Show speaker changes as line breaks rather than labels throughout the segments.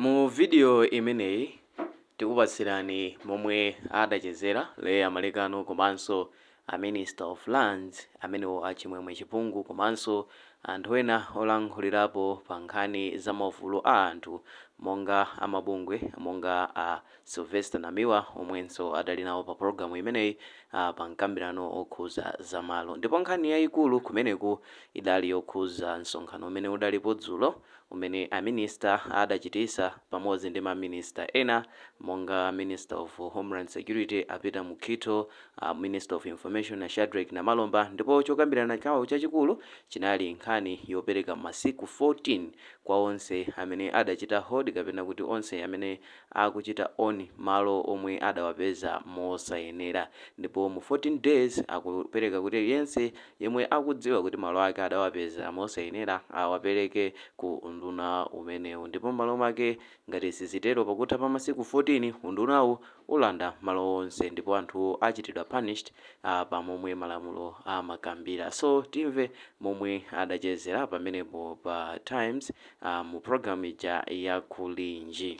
Mu video imeneyi tikupatsirani momwe adachezera Leah Malekano komanso a Minister of Lands amenewo a Chimwemwe Chipungu komanso anthu ena olankhulirapo pa nkhani za maufulu a anthu monga amabungwe monga a Sylvester Namiwa omwenso adali nawo pa pologalamu imeneyi pa mkambirano okhuza zamalo. Ndipo nkhani yayikulu kumeneku idali yokhuza msonkhano umene udalipo dzulo umene a minister adachitisa pamodzi ndi ma minister ena monga Minister of Homeland Security a Peter Mukhito, Minister of Information a Shadreck Namalomba. Ndipo chokambirana chawo chachikulu chinali nkhani yopereka masiku 14 kwa onse amene adachita hold kapena kuti onse amene akuchita own malo omwe adawapeza mosayenera. Ndipo mu 14 days akupereka kuti yense yemwe akudziwa kuti malo ake adawapeza mosayenera awapereke ku unduna umenewu, ndipo m'malo mwake ngati sizitero, pakutha pa masiku 14 undunawu ulanda malo onse ndipo anthu achitidwa punished pamomwe malamulo amakambira. So timve momwe adachezera pamenepo pa Times mu program ija ya Kulinji.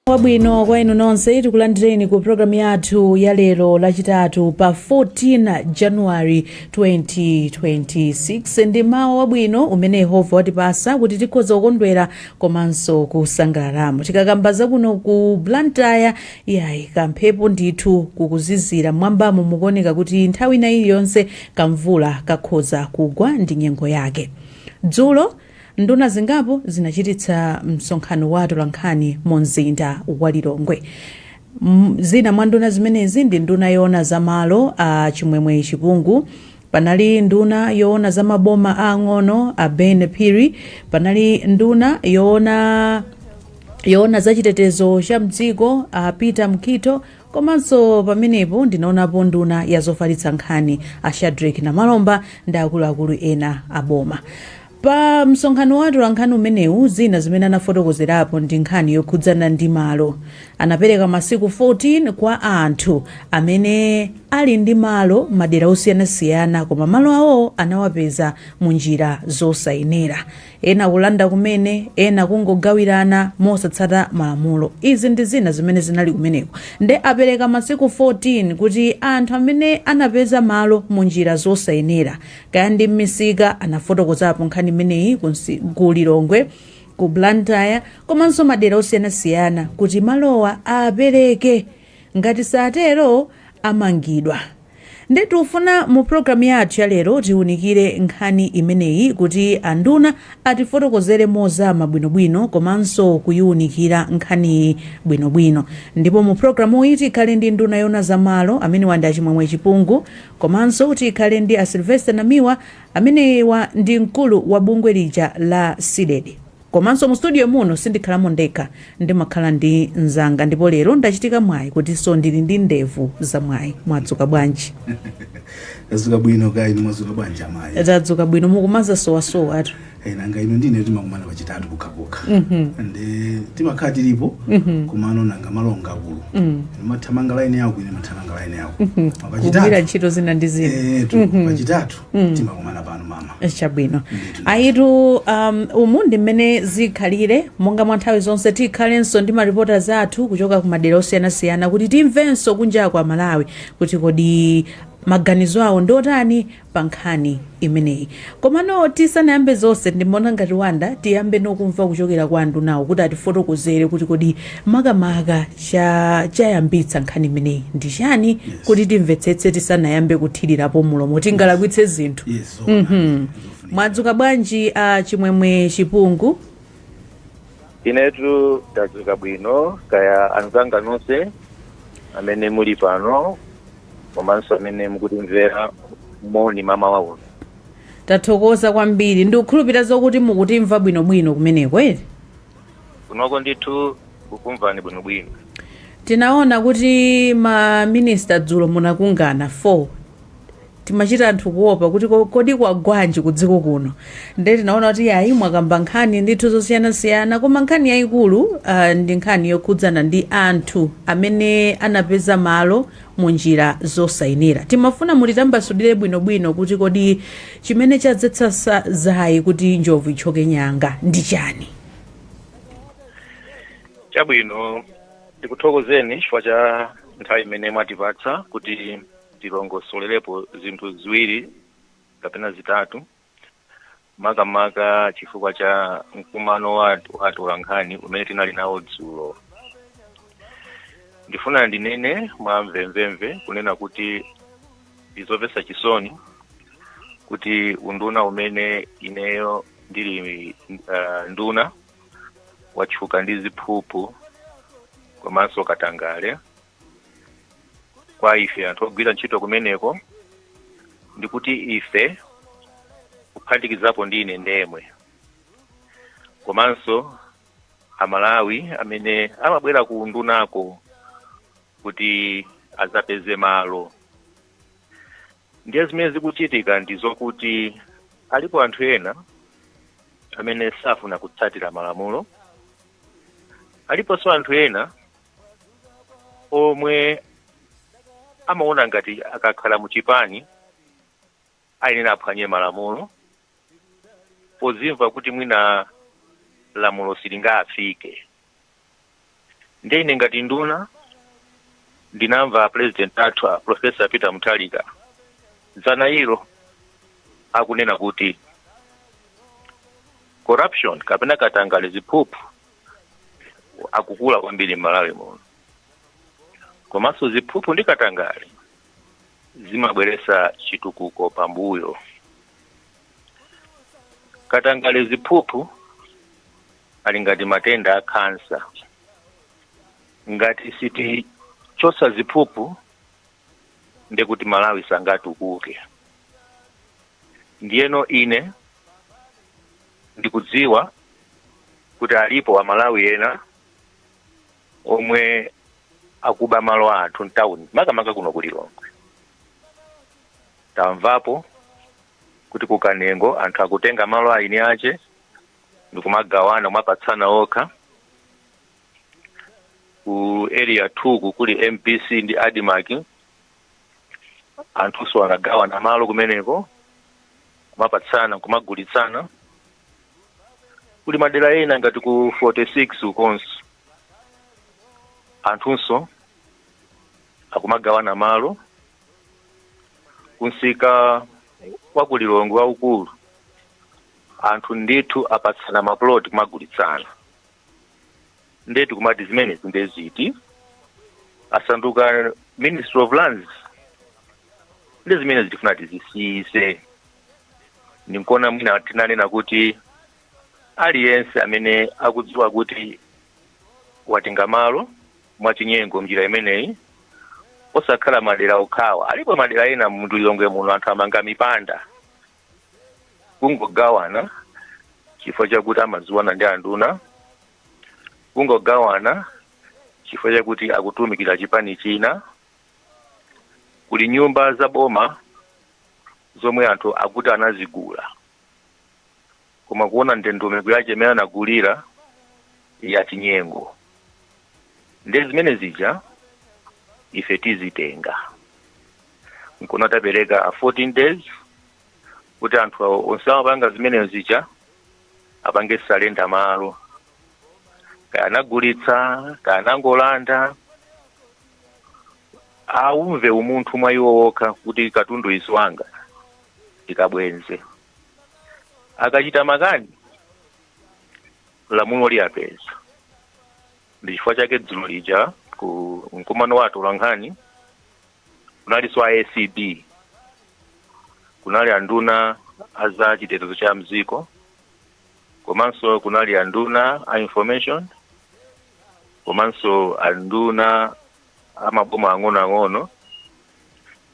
Wabwino kwa inu nonse, tikulandireni ku programu yathu ya lero Lachitatu pa 14 January 2026. Ndi mawa wabwino umene Yehova watipasa kuti tikhoza kukondwera komanso kusangalalamo. Tikakamba zakuno ku Blantyre, yayi, kamphepo ndithu kukuzizira, mwambamo mukuoneka kuti nthawi ina iliyonse kamvula kakhoza kugwa, ndi nyengo yake. Dzulo nduna zingapo zinachititsa msonkhano wa atolankhani mu mzinda wa Lilongwe. Zina mwa nduna zimenezi ndi nduna yoona za malo a Chimwemwe Chipungu, panali nduna yoona za maboma ang'ono a Ben Phiri, panali nduna yoona za chitetezo cha mdziko a Peter Mukhito, komanso pamenepo ndinaonapo nduna ya zofalitsa nkhani a Shadrick Namalomba ndi akuluakulu ena a boma. Pa msonkhano wa atolankhani umenewu, zina zimene anafotokozerapo ndi nkhani yokhudzana ndi malo. Anapereka masiku 14 kwa anthu amene ali ndi malo madera osiyanasiyana koma malo awo anawapeza mu njira zosayenera, ena kulanda kumene, ena kungogawirana mosatsata malamulo. Izi ndi zina zimene zinali kumeneko. Nde apereka masiku 14 kuti anthu amene anapeza malo mu njira zosayenera, kaya ndi m'misika, anafotokozapo nkhani imeneyi ku Lilongwe, ku Blantyre komanso madera osiyanasiyana, kuti malowa apereke, ngati satero amangidwa. Ndi tikufuna mu programu yathu ya lero tiunikire nkhani imeneyi kuti anduna atifotokozere mozama bwinobwino komanso kuyiunikira nkhaniyi bwinobwino. Ndipo mu programu iyi tikhale ndi nduna yoona zamalo amene wandi Achimwemwe Chipungu, komanso tikhale ndi a Sylvester Namiwa amenewa ndi mkulu wa bungwe lija la CDEDI. Komanso mu studio muno sindikhalamo ndekha, ndimakhala ndi mzanga, ndipo lero ndachitika mwayi kutinso ndili ndi ndevu za mwayi. Mwadzuka bwanji?
Tadzuka bwino, kaya inu mwadzuka bwanji, amayi?
Tadzuka bwino. Mukumaza sowasowa atu.
Nanga inu ndine timakumana pachitatu pokhapokha, ndi timakhala tilipo, komano nanga malonga akulu, inu mathamanga line yako, ine mathamanga line yako.
Kugwira pachitatu ntchito zina ndi zina.
Pachitatu timakumana pano, mama.
Chabwino, ayitu, umu ndi mmene zikhalire. Monga mwa nthawi zonse, tikhalenso ndi maripota athu kuchoka ku madera osiyanasiyana kuti timvenso kunja kwa Malawi kuti kodi maganizo awo ndiotani pa nkhani imeneyi. Komano tisanayambe zonse, ndimaona ngati wanda tiyambe nokumva kuchokera kwa andunawo kuti atifotokozere kuti kodi makamaka chayambitsa nkhani imeneyi ndi chani, kuti timvetsetse tisanayambe kuthirirapo mulomo, tingalakwitse zinthu.
Yes, zoona. Zofunika.
Mwadzuka bwanji, a Chimwemwe Chipungu?
Inetu ndadzuka bwino, kaya anzanga nonse amene muli pano komanso amene mukutimvera, moni mamawa uno.
Tathokoza kwambiri. Ndikukhulupirira zokuti mukutimva bwinobwino kumeneko, ere?
Kunoko ndithu kukumvani bwinobwino.
Tinaona kuti ma minister dzulo munakungana 4. Timachita anthu kuopa kuti kodi kwagwanji ku dziko kuno? Nde tinaona kuti ayi, mwakamba nkhani ndithu zosiyanasiyana, koma nkhani yayikulu ndi nkhani yokhudzana ndi anthu amene anapeza malo mu njira zosayenera. Timafuna mutitambasulire bwinobwino kuti kodi chimene chadzetsa zayi kuti njovu ithyoke nyanga ndi chani?
Chabwino, ndikuthokozeni chifukwa cha nthawi imene mwatipatsa kuti tilongosolerepo zinthu ziwiri kapena zitatu, makamaka chifukwa cha mkumano wa atolankhani umene tinali nawo dzulo. Ndifuna ndinene mwa mvemvemve kunena kuti ndizomvetsa chisoni kuti unduna umene ineyo ndili nduna watchuka ndi ziphuphu komanso katangale. Kwa ife anthu ogwira ntchito kumeneko, ndikuti ife kuphatikizapo ndi ine ndemwe komanso Amalawi amene amabwera ku undunako kuti azapeze malo, ndiye zimene zikuchitika ndi zokuti alipo anthu ena amene safuna kutsatira malamulo, aliponso anthu ena omwe amaona ngati akakhala muchipani ayenera aphwanye malamulo pozimva kuti mwina lamulo silingafike. Ndiye ine ngati nduna ndinamva President athu a Professor Peter Mutharika dzana ilo akunena kuti corruption kapena katangale, ziphuphu akukula kwambiri m'Malawi muno, komanso ziphuphu ndi katangale zimabweresa chitukuko pambuyo. Katangale, ziphuphu ali ngati matenda a khansa. Ngati sitichosa ziphuphu, ndekuti Malawi sangatukuke. Ndiyeno ine ndikudziwa kuti alipo Amalawi ena omwe akuba malo a anthu mtawuni, makamaka kuno ku Lilongwe. Tamvapo kuti ku Kanengo anthu akutenga malo a eni ache ndikumagawana, kumapatsana okha. Ku Area 2 ku kuli MBC ndi ADMARC, anthunso anagawana malo kumeneko, kumapatsana, kumagulitsana. Kuli madera ena ngati ku 46 ukonso anthunso akumagawana malo. Kunsika wa ku Lilongwe waukulu anthu ndithu apatsana maploti, kumagulitsana. Ndetu kumati zimenezi ndeziti asanduka Ministry of Lands? Ndi zimene zitifuna tizisiyise. Ndinkona mwina tinanena kuti aliyense amene akudziwa kuti watenga malo mwachinyengo mnjira imeneyi, osakhala madera okhawa, alipo madera ena mu Lilongwe muno anthu amanga mipanda kungogawana chifukwa chakuti amadziwana ndi anduna, kungogawana chifukwa chakuti akutumikira chipani china. Kuli nyumba za boma zomwe anthu akuti anazigula, koma kuona ndondomeko yache imene anagulira ya chinyengo. Ndiye zimene zija ife tizitenga. Nkona tapereka 14 days kuti anthu awo onse amapanga zimene zija apange surrender malo, kaya anagulitsa, kaya anangolanda, aumve umunthu mwa iwo wokha kuti katundu izi wanga ndikabwenze. Akachita makani, lamulo liyapeza. Ndi chifukwa chake dzulo lija ku mkumano wa atolankhani kunalinso a ACB, kunali anduna aza chitetezo cha mdziko, komanso kunali anduna a information, komanso anduna amaboma ang'onoang'ono,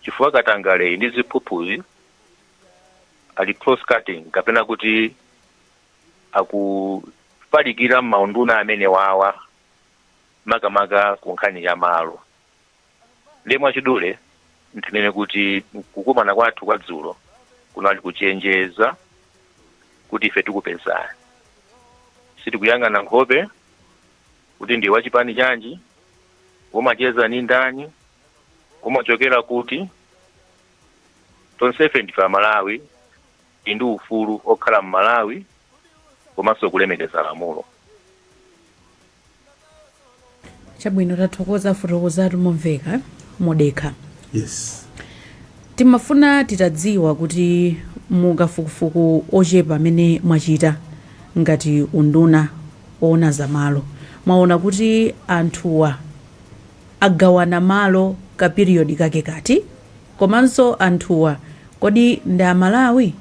chifukwa katangaleyi ndi ziphuphuzi ali cross cutting, kapena kuti akufalikira m'maunduna amene wawa, makamaka ku nkhani ya malo. Ndiye mwachidule ndinene kuti kukumana kwathu kwa dzulo kunali kuchenjeza kuti ife tikupezani, sitikuyang'ana nkhope kuti ndi wachipani chanji, umacheza ni ndani, umachokera kuti. Tonsefe ndife Amalawi, tili ndi ufulu okhala m'Malawi komanso kulemekeza lamulo.
Chabwino, tathokoza, fotokozatu momveka, modekha.
Yes.
Timafuna titadziwa kuti mukafukufuku ochepa amene mwachita ngati unduna oona zamalo, mwaona kuti anthuwa agawana malo ka period kake kati, komanso anthuwa kodi ndi Amalawi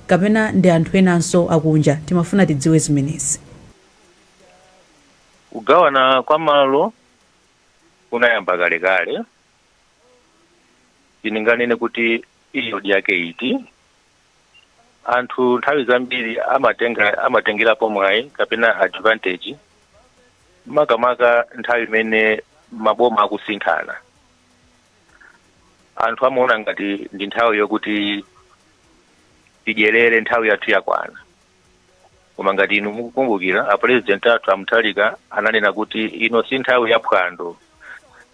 kapena ndi anthu enanso akunja? Timafuna tidziwe zimenezi.
Kugawana kwa malo kunayamba kalekale. Ndinganene kuti period yake iti? Anthu nthawi zambiri amatengerapo mwayi kapena advantage, makamaka nthawi imene maboma akusinthana. Anthu amaona ngati ndi nthawi yokuti tidyerere, nthawi yathu yakwana. Koma ngati inu mukukumbukira, a president athu a Mutharika ananena kuti ino si nthawi ya phwando,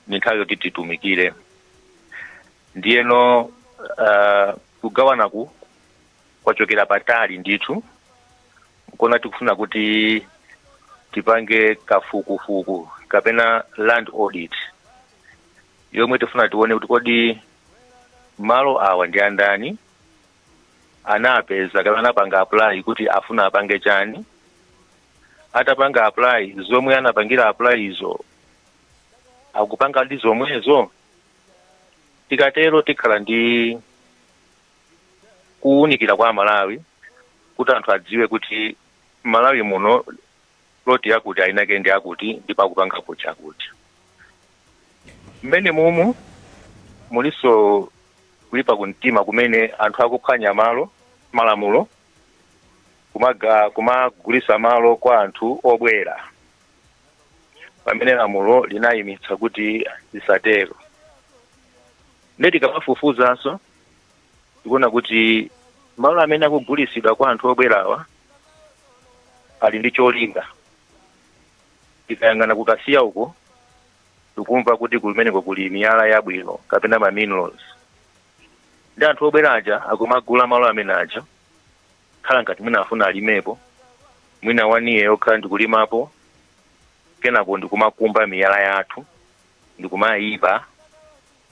ni nthawi yoti titumikire. Ndiyeno kugawanaku kwachokera patali ndithu. Kona tikufuna kuti tipange kafukufuku kapena land audit yomwe tifuna tione kuti kodi malo awa ndi andani, anapeza kapena anapanga apply kuti afuna apange chani, atapanga apply, zomwe anapangira apply izo akupanga ndi zomwezo. Tikatero tikhala ndi kuwunikira kwa Malawi kuti anthu adziwe kuti Malawi muno plot yakuti ainake ndi akuti, ndipo akupangapo chakuti. Mmene mumu muliso kuipa kumtima kumene anthu akuphwanya malo malamulo, kumagulisa malo kwa anthu obwera, pamene lamulo linayimitsa kuti zisatero. Ndiye tikamafufuzanso tikuona kuti malo amene akugulisidwa kwa anthu obwerawa ali ndi cholinga. Tikayang'ana kukasiya uko, tikumva kuti kumeneko kuli miyala yabwino kapena ma minerals, ndi anthu obwera aja akumagula malo amene aja, khala ngati mwina afuna alimepo mwina one year yokha ndikulimapo, kenako ndikumakumba miyala yathu, ndikumayiba,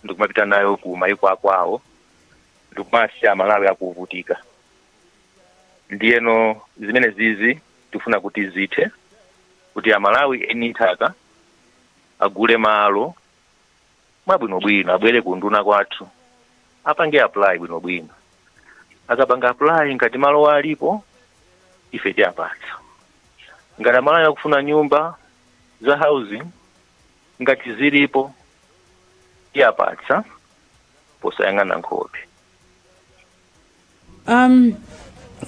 ndikumapita nayo ku maiko akwawo, ndikumasiya Malawi akuvutika. Ndiyeno zimene zizi tifuna kuti zithe, kuti Amalawi eni nthaka agule malo mwabwinobwino, abwere ku nduna kwathu, apange apply bwinobwino. Akapanga apply, ngati malo alipo, ife tiyapatsa. Ngati Amalawi akufuna nyumba za housing, ngati zilipo, tiyapatsa posayang'ana nkhope.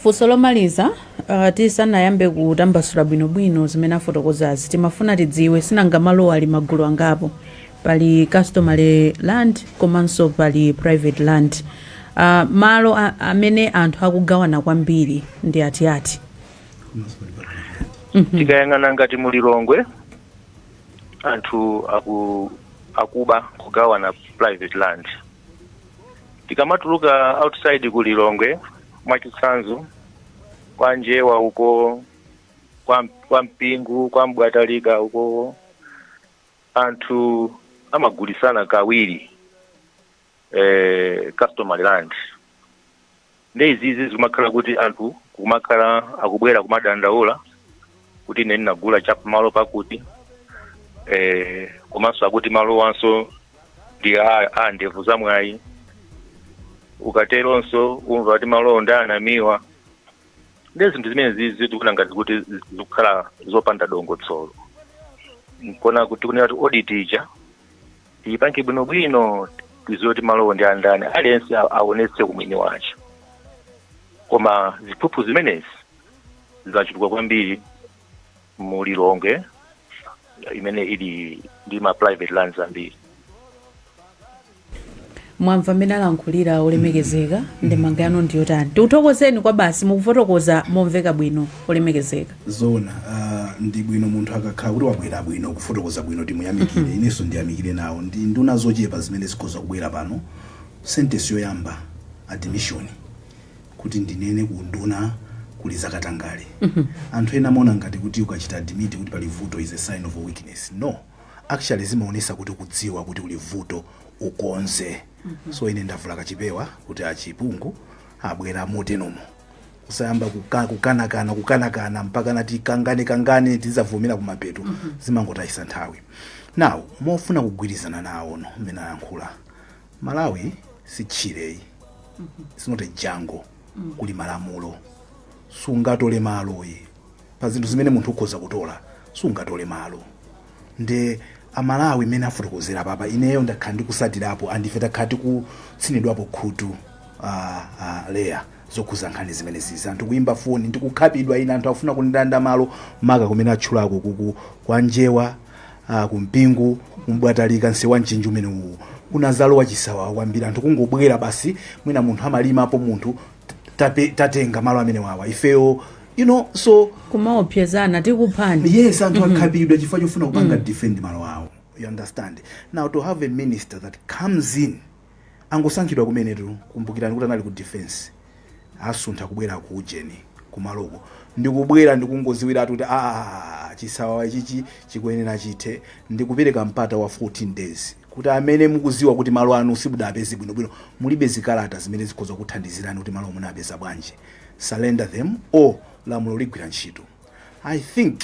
Funso lomaliza, tisanayambe kutambasula bwinobwino zimene afotokozazi, timafuna tidziwe, sinanga malo ali magulu angapo, pali customary land komanso pali private land, malo amene anthu akugawana kwambiri ndi atiati?
Tikayang'ana ngati mulilongwe, anthu akuba kugawana private land. Tikamatuluka outside ku Lilongwe, mwachitsanzo kwa Njewa uko, kwa Mpingu, kwa Mbwatalika uko, anthu amagulisana kawiri customary land. Ndi izizi zimakhala kuti anthu kumakhala akubwera kumadandaula kuti ine ndinagula chapamalo pakuti, komanso akuti malo wanso ndi a ndevu zamwayi. Ukateronso umva kuti malowo ndi anamiwa. Ndi zinthu zimene zizi tikuona ngati kuti zikukhala zopanda dongosolo. Nkona kuti kunena kuti audit ija tiyipange bwinobwino, tiziwe kuti malowo ndi andani, aliyense aonetse kumwini wace. Koma ziphuphu zimenezi zachuluka kwambiri mu Lilongwe imene ili ndi ma private lands ambiri.
Mwamva mmene alankhulira olemekezeka, ndemanga yanu ndiyotani? Tikuthokozeni kwa basi, mukufotokoza momveka bwino, olemekezeka.
Zoona, ndi bwino munthu akakhala kuti wabwera bwino, kufotokoza bwino, timuyamikire. Inenso ndiyamikire nawo. Ndi nduna zochepa zimene zikhoza kubwera pano, sentence yoyamba admission kuti ndinene ku nduna kuli zakatangale. Anthu ena amaona ngati kuti ukachita admit kuti pali vuto is a sign of weakness. No. Actually zimaonesa kuti kudziwa kuti kuli vuto ukonze. So ine ndavula kachipewa kuti achipungu abwera motenomo, kusayamba kukanakana kukanakana mpaka nati kangane kangane, tizavomera kumapeto, zimangotayisa nthawi. Now mofuna kugwirizana nawo no mmene ayankhula, Malawi si tchireyi, it's not a jungle. Kuli malamulo, sungatole maloyi. Pa zinthu zimene munthu ukhoza kutola, sungatole malo. Nde Amalawi, mmene afotokozera papa, ineyo ndakhala ndikusatirapo, andife takhala tikutsinidwapo khutu leya zokhuza nkhani zimenezi, anthu kuyimba foni ndikukhapidwa ine, anthu afuna kundilanda malo, maka kumene atchulako kuku kwa Njewa, kumpingu, kumbwatalika, msewu wa Mchinji umene uwu kunazalowa chisawawa kwambiri. Anthu kungobwera basi, mwina munthu amalimapo, munthu tatenga malo amene wawa ifeyo, so
kumaopsezana, tikuphani.
Yes, anthu akhapidwa chifukwa chofuna kupanga defend malo awo, you understand? Now to have a minister that comes in, angosankhidwa kumenetu, kumbukirani kuti anali ku defense, asuntha kubwera ku ujeni kumaloko, ndikubwera ndikungoziwiratu kuti ah, chisawawa ichichi chikuyenera chithe, ndikupereka mpata wa 14 days kuti amene mukuziwa kuti malo anu simudapeze bwinobwino, mulibe zikalata zimene zikhoza kuthandizirani kuti malo munapeza bwanji, surrender them or lamulo ligwira ntchito. I think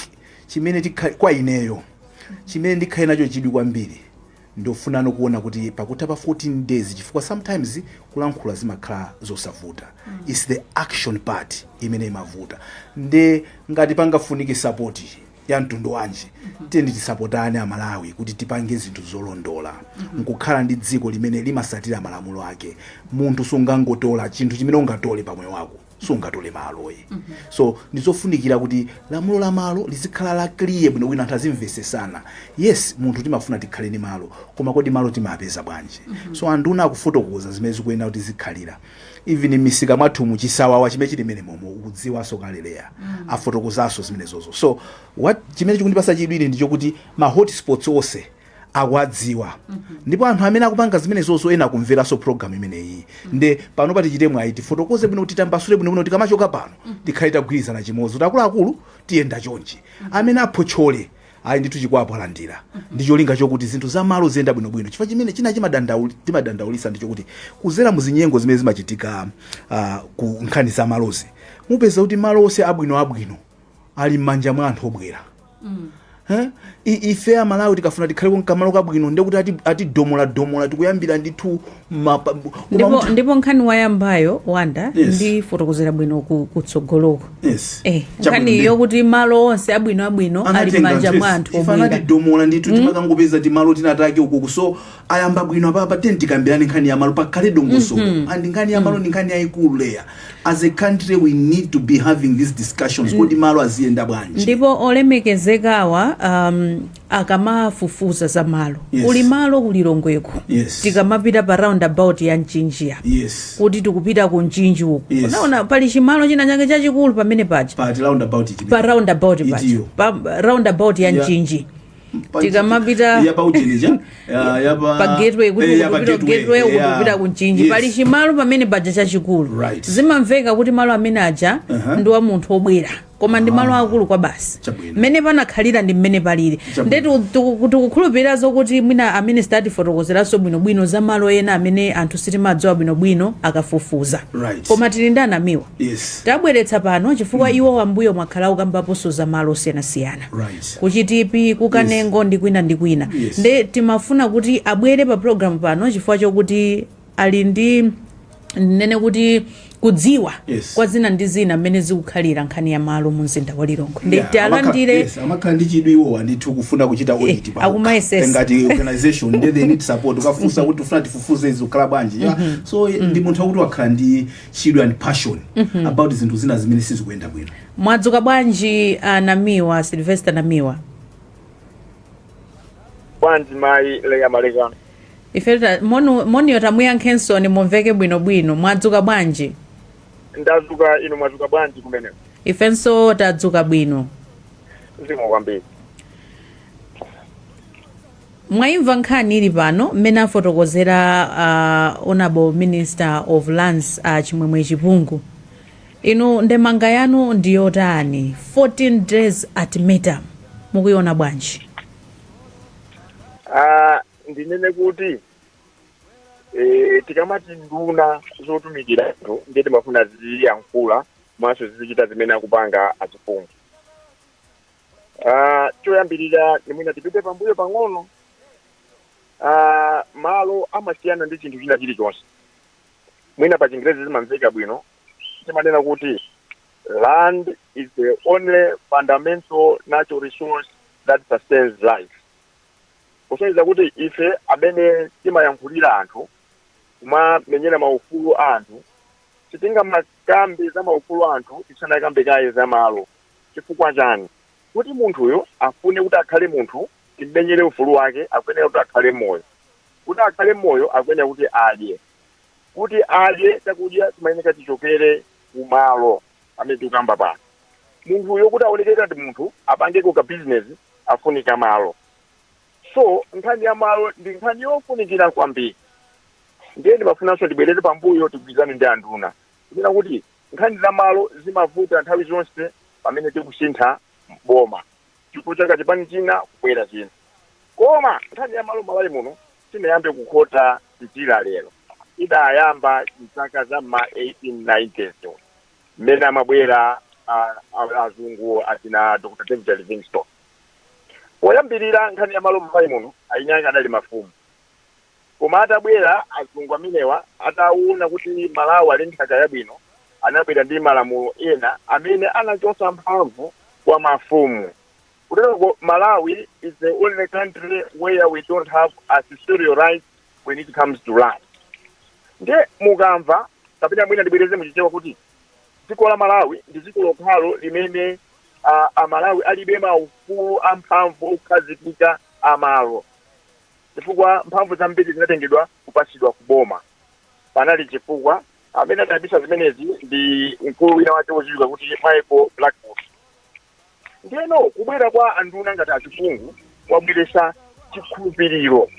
chimene kwa ineyo chimene ndikhale nacho chidwi kwambiri, ndofunano kuona kuti pakutha pa 14 days, chifukwa sometimes kulankhula zimakhala zosavuta, it's the action part imene imavuta. Nde ngati pangafunike support ya mtundu wanji, tiyeni tisapotane Amalawi kuti tipange zinthu zolondola, nkukhala ndi dziko limene limasatira malamulo ake. Munthu sungangotola chinthu chimene ungatole pamoyo wako, sungatole maloyi. So ndizofunikira kuti lamulo la malo lizikhala la clear bwinobwino, anthu azimvesesana. Yes, munthu timafuna tikhale ni malo, koma kodi malo timapeza bwanji? So anduna akufotokoza zimene zikuyenera kuti zikhalira. Even m'misika mwathumu chisawawa chimene chili mene momo ukudziwanso kaleleya, afotokozanso zimenezozo. So what chimene chikundipasa chidwi ine ndichokuti ma hotspots onse akuadziwa, ndipo anthu amene akupanga zimenezozo ena akumveranso program imeneyi. Nde pano patichite mwayi tifotokoze bwino, kuti titambasule bwinobwino, tikamachoka pano tikhale tagwirizana chimodzi kuti akuluakulu tiyenda chonchi, amene aphotchole ayi ndithu chikwapo alandira, ndi cholinga chokuti zinthu za malo ziyenda bwinobwino. Chifukwa chimene china timadandaulisa ndi chokuti kuzera mu zinyengo zimene zimachitika ku nkhani za malozi, mupeza kuti malo onse abwinoabwino ali m'manja mwa anthu obwera. Eh? Ife Amalawi tikafuna tikhale kamalo kabwino, ndekuti atidomola domola, tikuyambira ndithu koma
Ndipo nkhani wayambayo wanda ndifotokozera bwino kutsogoloko.
Chabwino.
Nkhani yokuti malo onse abwino abwino ali
Anatenga
m'manja
anthu
mwa anthu
ife
obwera.
Anatidomola ndithu, timakangopeza timalo tinatake ukuku. So ayamba bwino apapa, tiyeni tikambirane nkhani ya malo, pakhale dongosolo. And nkhani ya malo ndi nkhani yayikulu leya. As a country we need to be having these discussions, kodi malo aziyenda bwanji?
Ndipo olemekezekawa akamafufuza za malo, kuli malo kulilongweko, tikamapita pa roundabout ya Mchinji apa, kuti tikupita ku Mchinji uku, unaona pali chimalo china chake chachikulu pamene paja.
Pa roundabout chimene.
Pa roundabout paja.
Itiyo.
Pa roundabout ya Mchinji. Tikamapita
Ya pa ujeni ya pa
pa gateway kuti
ya pa
ukupita
gateway,
gateway ukupita ku Mchinji, pali chimalo pamene paja chachikulu. Zimamveka kuti malo amene aja ndi wa munthu obwera, koma ndi malo akulu kwa basi. Mmene panakhalira ndi mmene palili. Nde tikukhulupirira zokuti mwina amene sitatifotokozeranso bwinobwino za malo ena amene anthu sitimadziwa bwinobwino akafufuza. Koma tili ndi anamiwa, tabweretsa pano chifukwa iwo wambuyo mwakhala ukambaponso za malo osiyanasiyana, kuchitipi, kukanengo ndi kwina ndi kwina. Nde timafuna kuti abwere pa program pano chifukwa chokuti ali ndi, nene kuti kudziwa kwa zina ndi zina mmene zikukhalira nkhani ya malo mu mzinda wa Lilongwe. Ndi tialandire.
Yes, amakhala ndi chidwi iwowa ndithu kufuna kuchita audit pa
Akumayesesa.
Ngati organization, nde they need support. Ukafunsa kuti ufuna tifufuze izi kukhala bwanji, yeah. So ndi munthu akuti wakhala ndi chidwi and passion about zinthu zina zimene sizikuyenda bwino.
Mwadzuka bwanji Namiwa, Sylvester Namiwa?
Bwanji mayi Leya Malekano?
Ife moniyo tamuyankhensoni mumveke bwinobwino. Mwadzuka bwanji?
Ndadzuka, inu mwadzuka bwanji kumeneko?
Ifenso tadzuka bwino.
Zikomo kwambiri.
Mwayimva nkhani ili pano mmene afotokozera Honorable Minister of Lands Chimwemwe Chipungu. Inu ndemanga yanu ndi yotani? 14 days ultimatum mukuiona bwanji?
Ndinene kuti tikamati nduna zotumikira anthu, ndiye timafuna ziziyankhula mwaso zizichita zimene akupanga achipungu. Choyambirira, nimwina tipite pambuyo pang'ono. Malo amasiyana ndi chinthu china chilichonse. Mwina pa Chingerezi zimamveka bwino, timanena kuti land is the only fundamental natural resource that sustains life, kusonyeza kuti ife amene timayankhulira anthu, kumamenyera maufulu a anthu, sitingamakambe za maufulu a anthu tisanakambe kaye za malo. Chifukwa chani? Kuti munthuyo afune kuti akhale munthu, timmenyere ufulu wake, akuyenera kuti akhale moyo. Kuti akhale moyo, akuyenera kuti adye. Kuti adye chakudya, chimayenera chichokere kumalo amene tikukamba pano. Munthuyo kuti aoneke ngati munthu, apangeko ka business, afunika malo. So nkhani ya malo ndi nkhani yofunikira kwambiri. Ndiye ndimafunanso ndibwerere pambuyo, tigwirizane ndi anduna kunena kuti nkhani za malo zimavuta nthawi zonse pamene tikusintha boma, chifukwa chaka chipani china kubwera china. Koma nkhani ya malo Malawi muno sinayambe kukhota mchira lero, idayamba mzaka za ma 1890s mmene amabwera azungu atina Dr David Livingstone. Poyambirira, nkhani ya malo Malawi muno ayinyanga adali mafumu. Koma atabwera azungu amenewa, ataona kuti Malawi ali nthaka yabwino, anabwera ndi malamulo ena amene anachotsa mphamvu kwa mafumu. Kuteroko Malawi is the only country where we don't have ancestral rights when it comes to land. Ndiye mukamva, kapena mwina ndibwereze muchichewa kuti dziko la Malawi ndi dziko lokhalo limene Amalawi alibe maufulu amphamvu okhazikika amalo, chifukwa mphamvu zambiri zinatengedwa kupasidwa kuboma. Panali chifukwa amene adayambisa zimenezi ndi mkulu wina wake wodziwika kuti Michael Blackwood. Ndiyeno kubwera kwa anduna ngati achipungu kwabweresa chikhulupiriro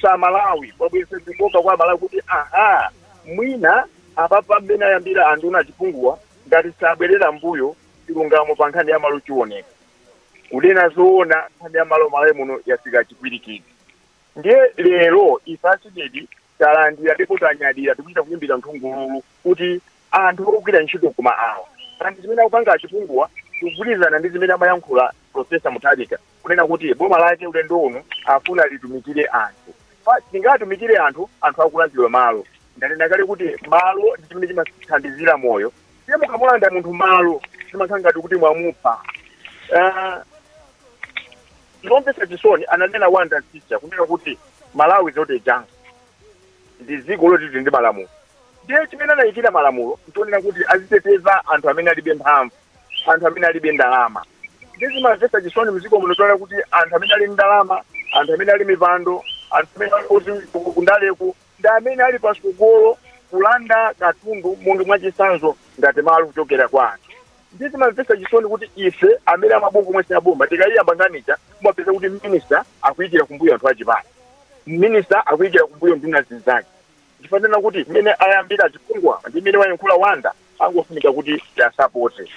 kwa Malawi, kwabweresa chikoka kwa Malawi kuti aha, mwina apapa mmene ayambira anduna achipunguwa, ngati sabwerera mbuyo, chilungamo pa nkhani ya malo chioneka. Kunena zoona, nkhani ya malo Malawi muno yafika chipwirikiti. Ndiye lero ife a CDEDI talandira ndipo tanyadira, tikuchita kuyimbira nthungululu kuti anthu ogwira ntchito koma awa kandi zimene akupanga achipunguwa tikugwirizana ndi zimene amayankhula Professor Mutharika kunena kuti boma lake ulendo uno afuna litumikire anthu. Tingatumikire anthu, anthu akulandidwa malo. Ndanena kale kuti malo ndi chimene chimathandizira moyo. Ndiye mukamulanda munthu malo, zimakhala ngati kuti mwamupha. Zomvetsa chisoni, ananena Wanda Msiska kunena kuti Malawi is not a jungle, ndi dziko loti lili ndi malamulo. Ndiye chimene anayikira malamulo nchonena kuti aziteteza anthu amene alibe mphamvu, anthu amene alibe ndalama. Ndiye zimamvetsa chisoni mdziko muno tionera kuti anthu amene ali ndalama, anthu amene ali mipando, anthu amene ali odziwika kundaleku ndi amene ali pasogolo kulanda katundu, munthu mwachisanzo ngati malo, kuchokera kwa anthu. Ndiye zimamvetsa chisoni kuti ife amene amabungwe omwe siaboma tikayiyamba nkhanicha, kumapeza kuti minister akuyikira kumbuyo anthu achipani, minister akuyikira kumbuyo nduna zinzake. Ndifanena kuti mmene ayambira chipungwa ndi mmene wayankhula Wanda, angofunika kuti tiasapote,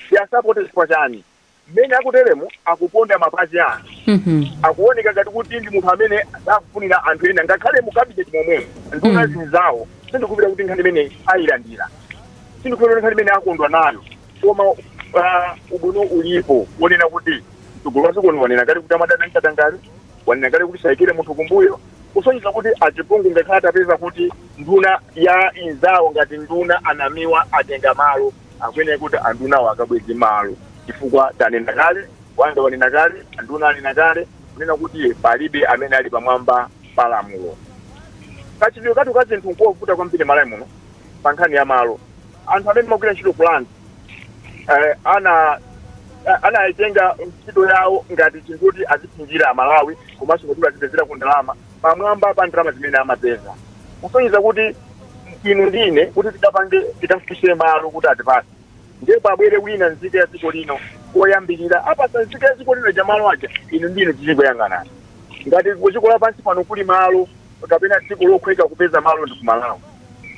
tiasapote. Chifukwa chani? Mmene akuteremu akuponda mapazi a anthu. Akuoneka ngati kuti ndi munthu amene sakufunira anthu ena, ngakhale mu cabinet momwemo nduna zinzawo. Sindikupita kuti nkhani imene ayilandira, sindikupita kuti nkhani imene akondwa nayo. Koma ubwino ulipo wonena kuti mtsogoleri wa dziko wanena kale kuti amadana mkatangale, wanena kale kuti sayikire munthu kumbuyo, kusonyeza kuti achipungu ngakhale atapeza kuti nduna ya inzawo ngati nduna anamiwa atenga malo, akuyenera kuti andunawo akabweze malo, chifukwa tanena kale, Wanda wanena kale, anduna anena kale kunena kuti palibe amene ali pamwamba pa lamulo. Kachitidwe kathu ka zinthu nkovuta kwambiri Malawi muno pa nkhani ya malo. Anthu amene amagwira ntchito ku land anaitenga ntchito yawo ngati chinthu kuti aziphinjira Amalawi komanso kuti azipezera ku ndalama pamwamba pa ndalama zimene amapeza, kusonyeza kuti inu ndine kuti tikapange tikafunse malo kuti atipase, ndiye pabwere wina nzika ya dziko lino koyambirira apasa nzika ya dziko lino cha malo aja, inu ndine tizikuyang'anana. Ngati ku dziko lapansi pano kuli malo kapena dziko lokhweka kupeza malo, ndi kumalawi.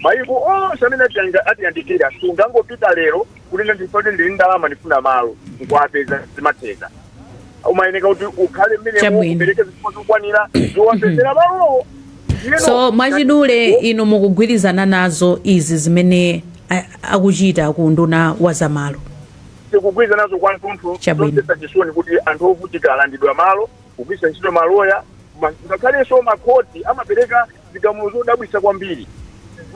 Mayiko onse amene atiyandikira, sungangopita lero kunena ndifoti ndili ndalama, ndifuna malo, nkuwapeza, zimatheka. Umayeneka kuti ukhale mmenemo,
Chabwino.
upereke zifukwa zokwanira zowapezera malowo. Ndiyeno
So mwachidule, inu mukugwirizana nazo izi zimene akuchita ku unduna wa zamalo?
Tikugwirizana nazo kwathunthu.
Chabwino.
Zomvetsa chisoni kuti anthu ovutika alandidwa malo, kugwiritsa ntchito maloya, ngakhalenso makhoti amapereka zigamulo zodabwitsa kwambiri.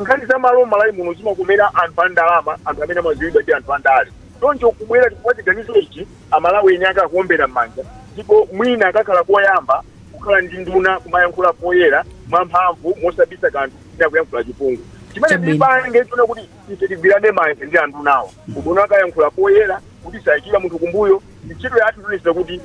Nkhani za malo m'Malawi muno zimakomera anthu a ndalama, anthu amene amadziwidwa ndi anthu andale. Choncho kubwera kwa chiganizo ichi, Amalawi eni ake akuombera m'manja, ndipo mwina akakhala koyamba kukhala ndi nduna kumayankhula poyera, mwamphamvu, mosabisa kanthu, ina kuyankhula chipungu chimene
Chabwino.
tipange chona kuti ife tigwirane manja ndi andunawo. Ubona akayankhula poyera kuti sayikira munthu kumbuyo. Ntchito yathu tionetsetsa kuti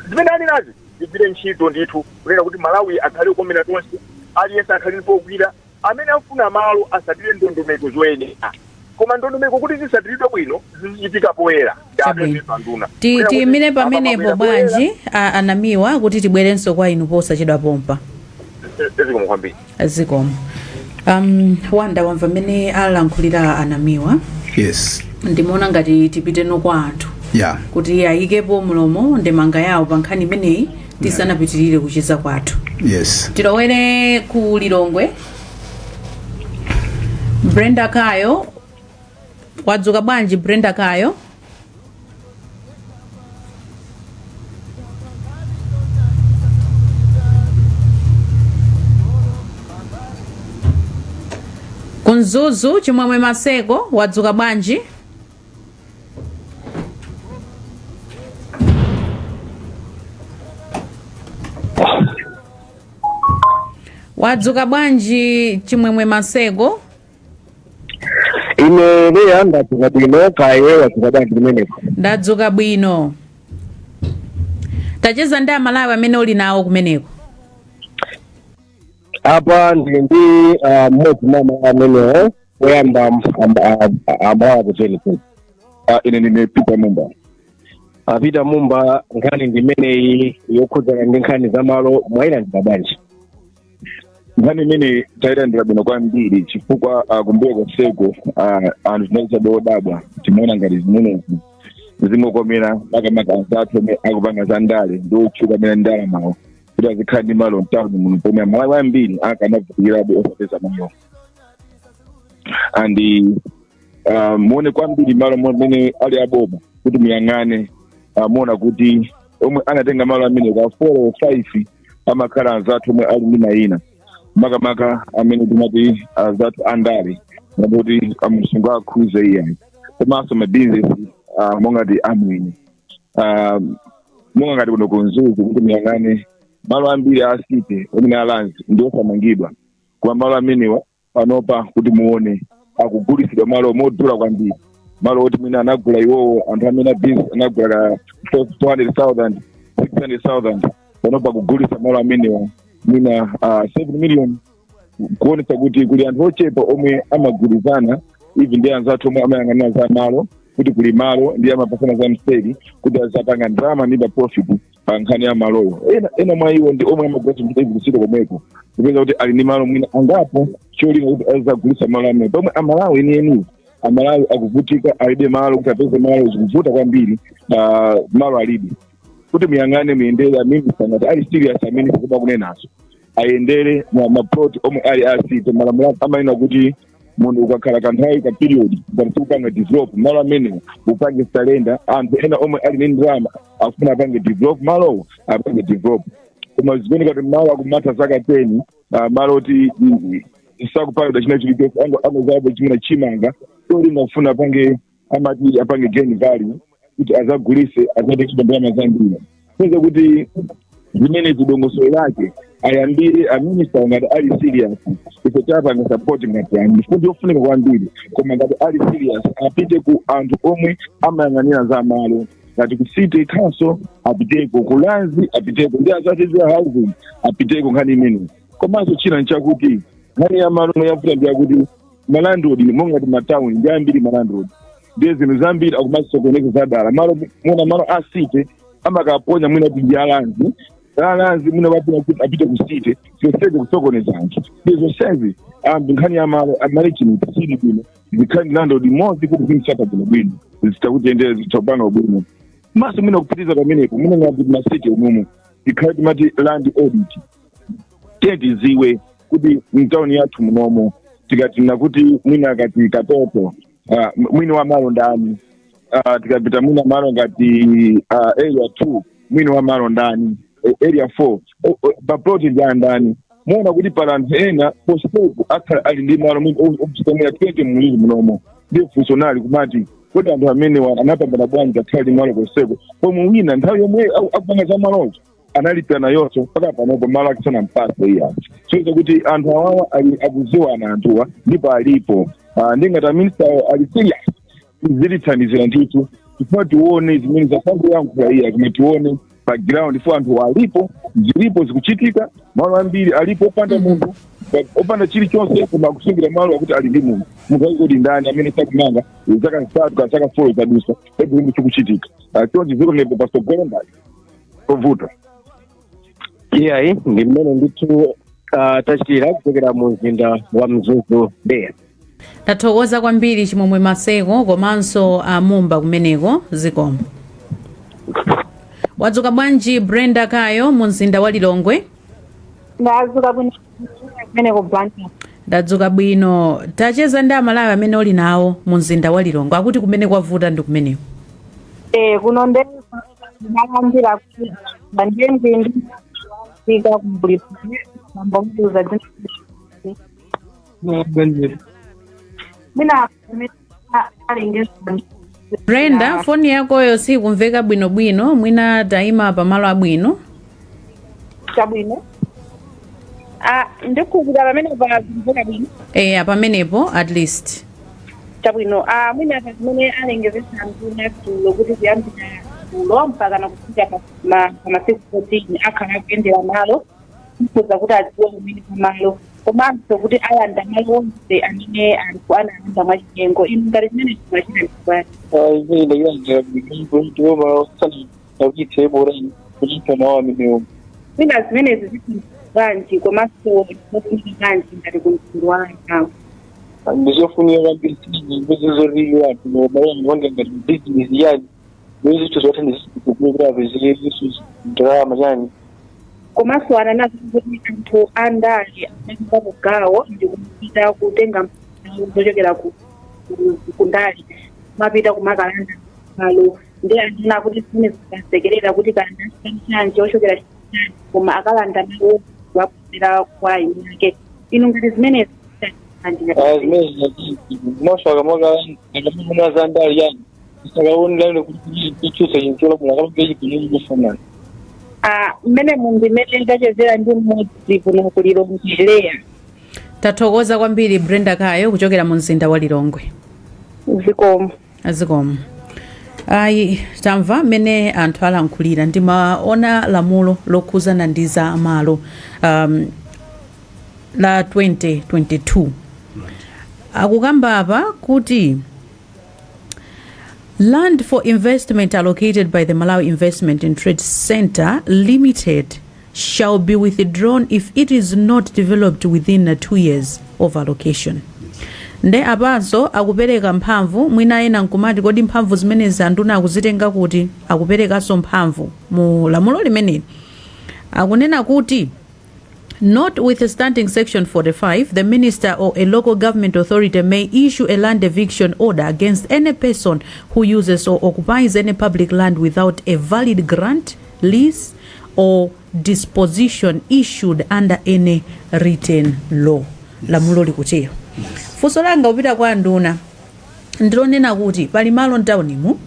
zimene anenazi zigwire ntchito ndithu, kunena kuti Malawi akhale okomera tonse, aliyense akhale ndi pogwira. Amene afuna malo asatire ndondomeko zoyenera, koma ndondomeko kuti zisatiridwe bwino zizichitika poyera.
Chabwino.
Nduna. Kunena kuti
Tiyimire
apa
pamenepo
pabwera poyera.
Bwanji anamiwa kuti tibwerenso kwa inu posachedwa pompa.
Zikomo kwambiri.
Zikomo. Wanda, wamva mmene alankhulira anamiwa?
Yes.
Ndimaona ngati tipiteno kwa anthu kuti ayikepo mlomo, ndemanga yawo pa nkhani imeneyi tisanapitirire kucheza kwathu.
Yes.
Tilowere ku Lilongwe. Brenda Kayo, wadzuka bwanji Brenda Kayo? Ku Mzuzu, Chimwemwe Maseko, wadzuka bwanji? Wadzuka bwanji Chimwemwe Maseko?
Ine Leya ndadzuka bwino, kaya iwe wadzuka bwanji kumeneko?
Ndadzuka bwino. Tacheza ndi Amalawi amene uli nawo kumeneko.
Apa ndili ndi mmodzi mwa Amalawi amenewo. Woyamba, Amalawi akudziweni.
Ine ndine Peter Mumba.
Peter Mumba, nkhani ndi imeneyi yokhudzana ndi nkhani za malo, mwayilandira bwanji?
Nkhani imene tayilandira bwino kwambiri chifukwa kumbuyo konseko anthu tinali chabe odabwa, timaona ngati zimenezi zingokomera makamaka anzathu omwe akupanga za ndale ndi otchuka amene ndalamawo kuti azikhala ndi malo mtawuni muno, pomwe Amalawi ambiri akanavutikirabe osapeza malo. And muone kwambiri malo amene ali aboma, kuti muyang'ane, muona kuti omwe anatenga malo amene ka 4 or 5 amakhala anzathu omwe ali ndi mayina, makamaka amene timati anzathu andale, kuti amusunga akhuze iyayi, komanso mabizinesi monga ti amwenye, monga ngati kuno ku Mzuzu, kuti muyang'ane malo ambiri a city amene a Lands ndi osamangidwa, koma malo amenewa panopa kuti muone akugulitsidwa malo modula kwambiri, malo oti mwina anagula iwowo anthu amene a business anagula ka 400,000, 600,000, panopa kugulitsa malo amenewa mwina 7 million, kuonetsa kuti kuli anthu ochepa omwe amagwirizana even ndi anzathu omwe amayang'anira za malo, kuti kuli malo ndi amapasana za mseri kuti azapanga ndalama ndi pa profit pa nkhani ya malowo. Ena mwa iwo ndi omwe amagwiritsa ntchito even ntchito komweko, kupeza kuti ali ndi malo mwina angapo, cholinga kuti azagulitsa malo amene, pomwe Amalawi enieni, Amalawi akuvutika, alibe malo. Kuti apeze malo zikuvuta kwambiri, malo alibe. Kuti muyang'ane, muyendere, a minister ngati ali serious, amene sikuba kunenazo, ayendere maplot omwe ali a city. Malamulo amanena kuti munthu ukakhala kanthawi ka period ngati sikupanga develop malo amenewo, upange surrender, anthu ena omwe ali ndi ndalama akufuna apange develop malowo apange develop. Koma zikuoneka kuti malo akumatha zaka 10, malo oti sakupangidwa china chilichonse, angozapo chimene chimanga, cholinga kufuna apange, amati apange gain value kuti azagulise, azatenge ndalama zambiri. Peza kuti zimene zidongosolo lake ayambire a minister ngati ali serious, ife tapanga support ngati anthu chifukwa chofunika kwambiri. Koma ngati ali serious, apite ku anthu omwe amayang'anira za malo, ngati ku city council apiteko, ku Lands apiteko, ndi azathu za housing apiteko nkhani imeneyi. Komanso china nchakuti nkhani ya malo omwe yavuta ndi yakuti malandlord, monga ngati matawuni ndi ambiri malandlord, ndiye zinthu zambiri akumasokoneza zadala. Malo muna malo a city amakaponya mwina kuti ndi a Lands, a Lands mwina wapita kuti apite ku city, zonsezi kusokoneza anthu. Ndiye zonsezi anthu nkhani ya malo a management sili bwino, zikhale ndi landlord imodzi kuti zimsata bwinobwino, zitha kutiyendera, zitha kupanga bwino. Maso mwina kupitiriza pamenepo, mwina ngati ma city umumu tikhale timati land audit, tiye tiziwe kuti mtawuni yathu munomo tikati kuti mwina akati Katoto, mwini wa malo ndani? Tikapita mwina malo ngati Area 2, mwini wa malo ndani? Area 4, paploti ndi andani? Muona kuti pala anthu ena posepo akhala ali ndi malo obisa mwina 20 mulili munomo. Ndiye funso nali kumati, kodi anthu amene anapambana bwanji akhala ndi malo koseko, pomwe wina nthawi yomwe akupanga za malozo analipira nayonso, mpaka panopo malo akisana mpasa iya? So kuti anthu awawa ali akuziwana anthuwa ndipo alipo. Ndingati a minister ali serious, zilithandizira ndithu, chifukwa tione zimene zasangoyankhula iya, koma tione pa ground fo anthu alipo, zilipo, zikuchitika. Malo ambiri alipo opanda munthu, opanda chilichonse, koma akusungira malo akuti ali ndi munthu. Munthu ali kuti ndani amene sakumanga zaka 3 ka zaka 4 zadusa, everything chikuchitika? Chonchi dziko linepo pasogolo ngati kovuta.
Iyayi, ndi mmene ndithu tachitira kuchokera mu mzinda wa Mzuzu, Mbeya.
Tathokoza kwambiri, Chimwemwe Maseko komanso Amumba kumeneko, zikomo. Wadzuka bwanji, Brenda Kayo, mu mzinda wa Lilongwe?
Ndadzuka bwino, kumene ku Blantyre?
Ndadzuka bwino. Tacheza ndi Amalawi amene uli nawo mu mzinda wa Lilongwe, akuti kumene kwavuta ndi kumeneko.
Eh, kuno nde ndinalandira kuti ndiye ndindi fika kumbuli mambomuza mwina alengeza.
Brenda, foni yakoyo sikumveka bwinobwino, mwina tayima pamalo abwino.
Chabwino. Ah, ndikukhulupirira pamene pamveka bwino.
Eya, pamenepo at least.
Chabwino. Ah, mwina pa zimene alengezesa nduna dzulo kuti kuyambira dzulo mpaka nakufika pa masiku 14 akhala akuyendera malo kuza kuti adziwe kumene pamalo, komanso kuti alanda malo onse amene anthu analanda mwachinyengo, inu ngati chimene chimachita ndibwani?
Imene ndayilandira ndipo malo sanakuyitse bora kuchita mawu amenewo.
Mwina zimenezi zithandiza bwanji, komanso zofunika bwanji ngati kumtundu wa anthu?
Ndizofunika kwambiri, zoti anthu malo angapanga ngati bizinesi yani, zinthu zothandiza kuti apezeke ndalama chani.
Komanso ananazo kuti anthu andale anatenga kugawo ndi kupita kutenga zochokera ku ndale, mapita kumakalanda malo, ndi anena kuti zimene zikasekerera kuti kalanda chanji ochokera chanji, koma akalanda malo wabwera kwa eni ake. Inu ngati zimene
Zimene maso akamaka za ndale yani, sakaonelane kuti kutsutsa chinthu cholamula akamaka chigulu kufanana.
Ah, mmene mundimene ndachezera ndi mmodzi kuno ku Lilongwe, Leya.
Tathokoza kwambiri, Brenda Kayo, kuchokera mu mzinda wa Lilongwe.
Zikomo.
Zikomo. Ayi, tamva mmene anthu alankhulira. Ndimaona lamulo lokhuzana ndi za malo la 2022, akukamba apa kuti land for investment allocated by the Malawi Investment and Trade Center Limited shall be withdrawn if it is not developed within 2 years of allocation. Nde apanso akupereka mphamvu. Mwina ena nkumati, kodi mphamvu zimenezi anduna akuzitenga kuti? Akuperekanso mphamvu mu lamulo limeneli, akunena kuti, "Notwithstanding Section 45, the minister or a local government authority may issue a land eviction order against any person who uses or occupies any public land without a valid grant, lease, or disposition issued under any written law." Lamulo likutero. Funso langa kupita kwa nduna ndilonena kuti pali malo mtaunimu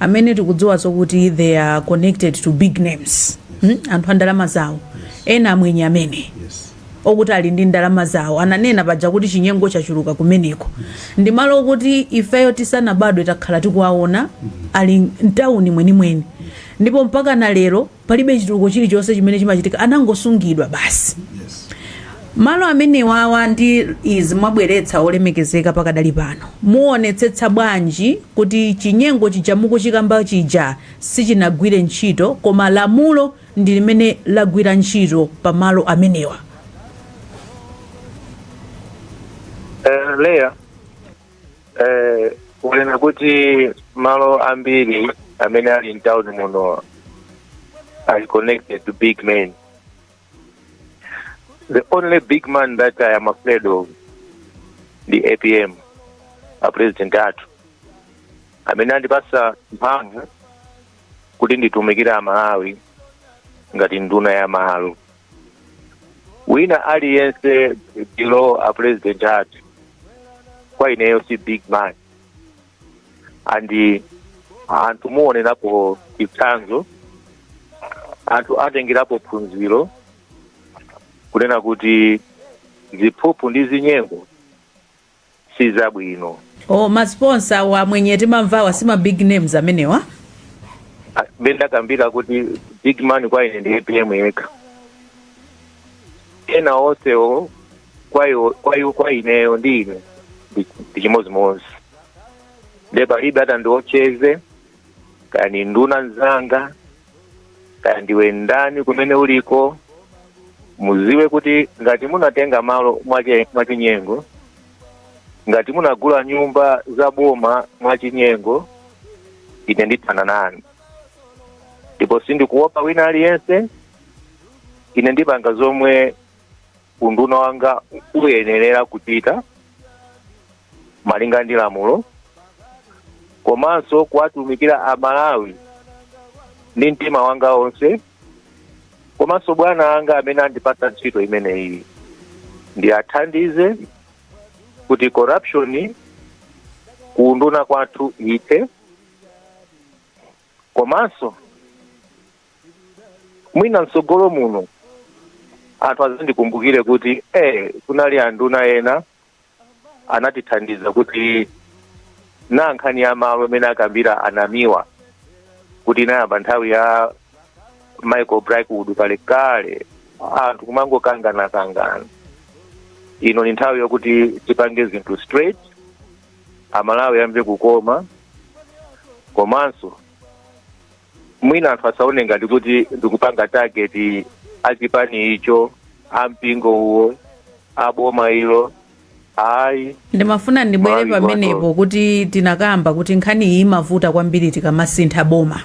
amene tikudziwa zokuti they are connected to big names, Anthu a ndalama zawo, ena amwenye amene okuti ali ndi ndalama zawo. Ananena paja kuti chinyengo chachuluka kumeneko. Ndi malo okuti ifeyo tisanabadwe takhala tikuwaona ali mtawuni mwenimweni, ndipo mpaka na lero palibe chitukuko chilichonse chimene chimachitika, anangosungidwa basi. Malo amenewawa ndi izi mwabweretsa, olemekezeka, pakadali pano muonetsetsa bwanji kuti chinyengo chija mukuchikamba chija sichinagwire ntchito, koma lamulo ndi limene lagwira ntchito pa malo amenewa?
Leya, wanena kuti malo ambiri Amene ali mtown muno ali connected to big men. The only big man that I am afraid of ndi APM, a president athu amene andipasa mphamvu kuti nditumikire Amalawi ngati nduna ya malo. Wina aliyense below a president athu kwa ineyo si big man, and anthu muonerapo chitsanzo, anthu atengerapo phunziro kunena kuti ziphuphu ndi zinyengo si zabwino.
O, ma sponsor wamwenye timamvawa si ma big names amenewa?
Mmene ndakambira kuti big man kwa ine ndi APM yekha. Ena onsewo kwa ineyo ndi ine ndi chimodzimodzi. Nde palibe atandiopseze, kaya ni nduna nzanga, kaya ndiwe ndani kumene uliko. Muziwe kuti ngati munatenga malo mwachinyengo, ngati munagula nyumba za boma mwachinyengo, ine ndithana nanu, ndipo sindikuopa wina aliyense. Ine ndipanga zomwe unduna wanga uyenerera kuchita malinga ndi lamulo, komanso kuwatumikira Amalawi ndi mtima wanga onse, komanso bwana anga amene andipatsa ntchito imeneyi ndi athandize kuti corruption kuunduna kwathu ithe. Komanso mwina mtsogolo muno anthu azandikumbukire kuti kunali anduna ena anatithandiza kuti na nkhani ya malo amene akambira anamiwa kuti inayamba nthawi ya Michael Blackwood kalekale, anthu kumangokangana-kangana. Ino ni nthawi yokuti tipange zinthu straight, Amalawi amve kukoma. Komanso mwina anthu asaone ngati kuti ndikupanga target achipani icho, ampingo uwo, aboma ilo, ayi.
Ndimafuna ndibwere
Malawi.
pamenepo kuti tinakamba kuti nkhani iyi imavuta kwambiri tikamasintha boma,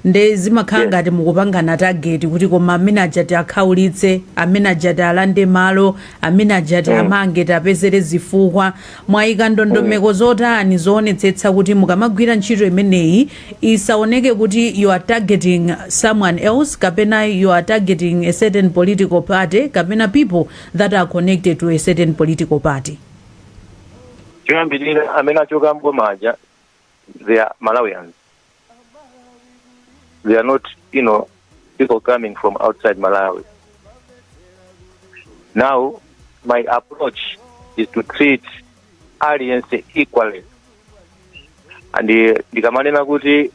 nde zimakhala ngati mukupangana target kuti koma amene ajati akhaulitse, amene ajati alande malo, amene ajati amange, tapezere zifukwa. Mwayika ndondomeko zotani zoonetsetsa kuti mukamagwira ntchito imeneyi isaoneke kuti you are targeting someone else, kapena you are targeting a certain political party, kapena people that are connected to a certain political party?
Choyambirira, amene achoka mbomaja, they are Malawians. They are not people coming from outside Malawi. Now my approach is to treat aliyense equally, and ndikamanena kuti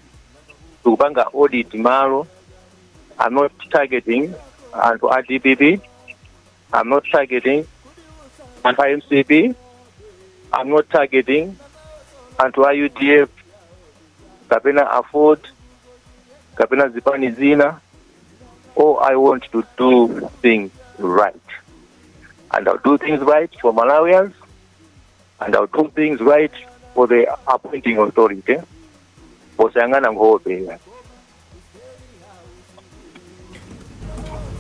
tikupanga audit malo, I'm not targeting anthu a DPP, I'm not targeting anthu a MCP, I'm not targeting anthu a UDF kapena AFORD kapena zipani zina. All I want to do things right, and I'll do things right for Malawians, and I'll do things right for the appointing authority, posayang'ana nkhope.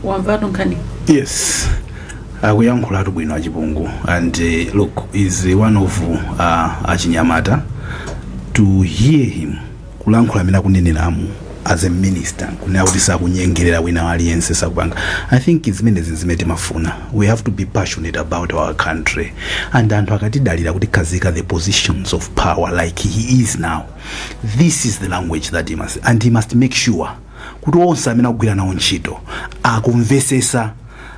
Wamvatu nkhani?
Yes, akuyankhulatu bwino achipungu, and look, is one of achinyamata. To hear him kulankhula amene akuneneramu as a minister, kunena kuti sakunyengerera wina aliyense, sakupanga, I think zimenezi zimene timafuna. We have to be passionate about our country, and anthu akatidalira kuti khazika the positions of power like he is now, this is the language that he must, and he must make sure kuti onse amene akugwira nawo ntchito akumvesesa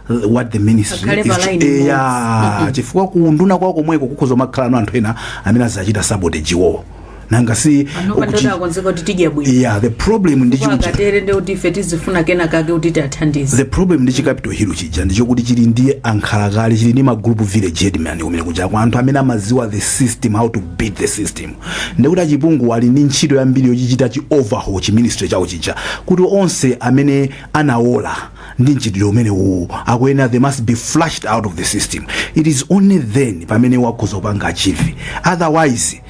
what the ministry
Akhale pa
is
line imodzi.
Yeah, chifukwa kunduna kwawo komweko kukhoza kumakhala anthu ena amene azachita sabotage iwowo, nanga si?
Panopa ndoti akonzeka kuti tidye bwino.
Yeah, the problem ndi
Chifukwa akatere ndi kuti ife tizifuna kena kake kuti tiathandize.
The problem ndi chi Capital Hill chija ndichokuti chili ndi ankhalakale, chili ndi ma group village headman kumene kuja kwa anthu amene amaziwa the system, how to beat the system. Ndikuti achipungu ali ndi ntchito yambiri yochichita chi overhaul chi ministry chawo chija, kuti onse amene anawola Ndi mchitidwe umene uwu akuyenera, they must be flushed out of the system. It is only then pamene wakhoza kupanga achieve. Otherwise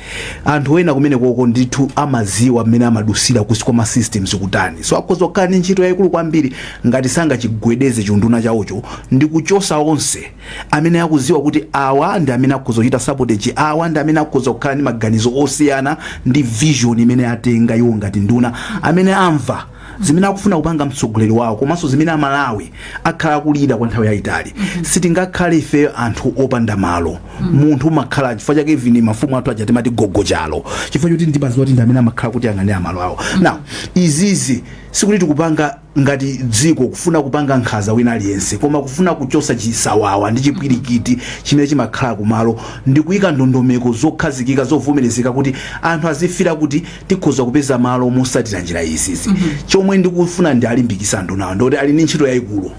anthu ena kumene koko ndithu amaziwa mmene amadusira kusi kwa ma systems kutani, so akhoza kukhala ndi ntchito yayikulu kwambiri ngati sangachigwedeze chunduna chawocho ndi kuchosa onse amene akuziwa kuti awa ndi amene akhoza kuchita sabotage, awa ndi amene akhoza kukhala ndi maganizo osiyana ndi vision imene atenga iwo ngati nduna, amene amva zimene akufuna kupanga mtsogoleri wawo komanso zimene Amalawi akhala akulira kwa nthawi yayitali. Sitingakhale ife anthu opanda malo. Munthu umakhala, chifukwa chake even mafumu athu aja timati gogo chalo, chifukwa choti ndimaziwa kuti ndi amene amakhala kuti ang'anira malo awo. Now izizi sikuti tikupanga ngati dziko kufuna kupanga nkhanza wina aliyense, koma kufuna kuchosa chisawawa ndi chipwirikiti chimene chimakhala kumalo ndi kuyika ndondomeko zokhazikika, zovomerezeka, kuti anthu azifira kuti tikhoza kupeza malo mosatira njira izizi. Chomwe ndikufuna ndi alimbikisa andunawo ndikuti ali ndi ntchito yayikulu,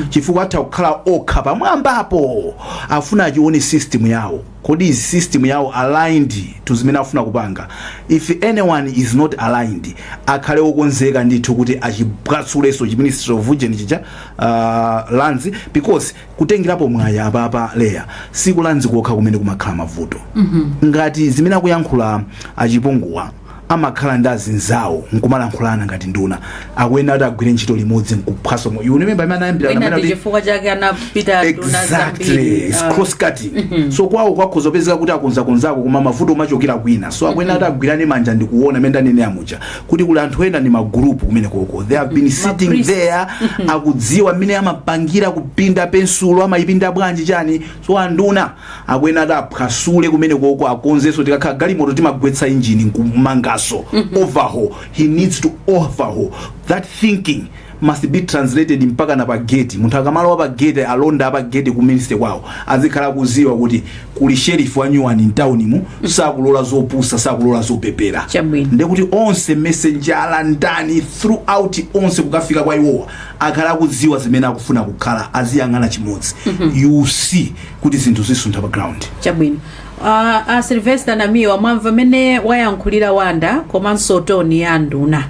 chifukwa atha kukhala okha pamwambapo. Afuna achione system yawo, kodi izi system yawo aligned to zimene afuna kupanga? If anyone is not aligned, akhale wokonzeka ndithu kuti achibwatsulenso chi Ministry of Ujeni chija, Lands, because kutengerapo mwaya apapa leya siku lands kokha kumene kumakhala mavuto. Ngati zimene akuyankhula achipunguwa, amakhala ndi azinzawo nkumalankhulana ngati nduna, akuyenera kuti agwire ntchito limodzi nkuphwaso. You remember imene anayambira
Mwina
amene
ndi
kuti
chifukwa chake anapita nduna
Exactly.
zambiri.
It's cross cutting, so kwawo kwakhoza kupezeka kuti akonzakonzako, koma mavuto umachokera kwina. So akuyenera kuti agwirane manja ndikuona imene ndanenera muja kuti kuli anthu ena ndi magrupu kumene koko, they have been sitting
Mapriest.
there, akudziwa mmene amapangira kupinda pensulo, amayipinda bwanji chani. So anduna akuyenera kuti aphwasule kumene koko, akonzenso. Tikakhala galimoto timagwetsa injini nkumangaso, overhaul. He needs to overhaul. That thinking must be translated mpaka na pa gate. Munthu akamalowa pa gate, alonda pa gate ku ministry kwawo azikhala kuziwa kuti kuli sheriff wa nyuwani mtaunimu, sakulola zopusa, sakulola zopepera. Ndekuti onse, messenger, ndani, throughout onse kukafika kwa iwowa, akhala akudziwa zimene akufuna kukhala, aziyang'ana chimodzi. You see kuti zinthu zisuntha pa ground.
Chabwino. Sylvester Namiwa, mwamva mmene wayankhulira Wanda komanso tone ya nduna.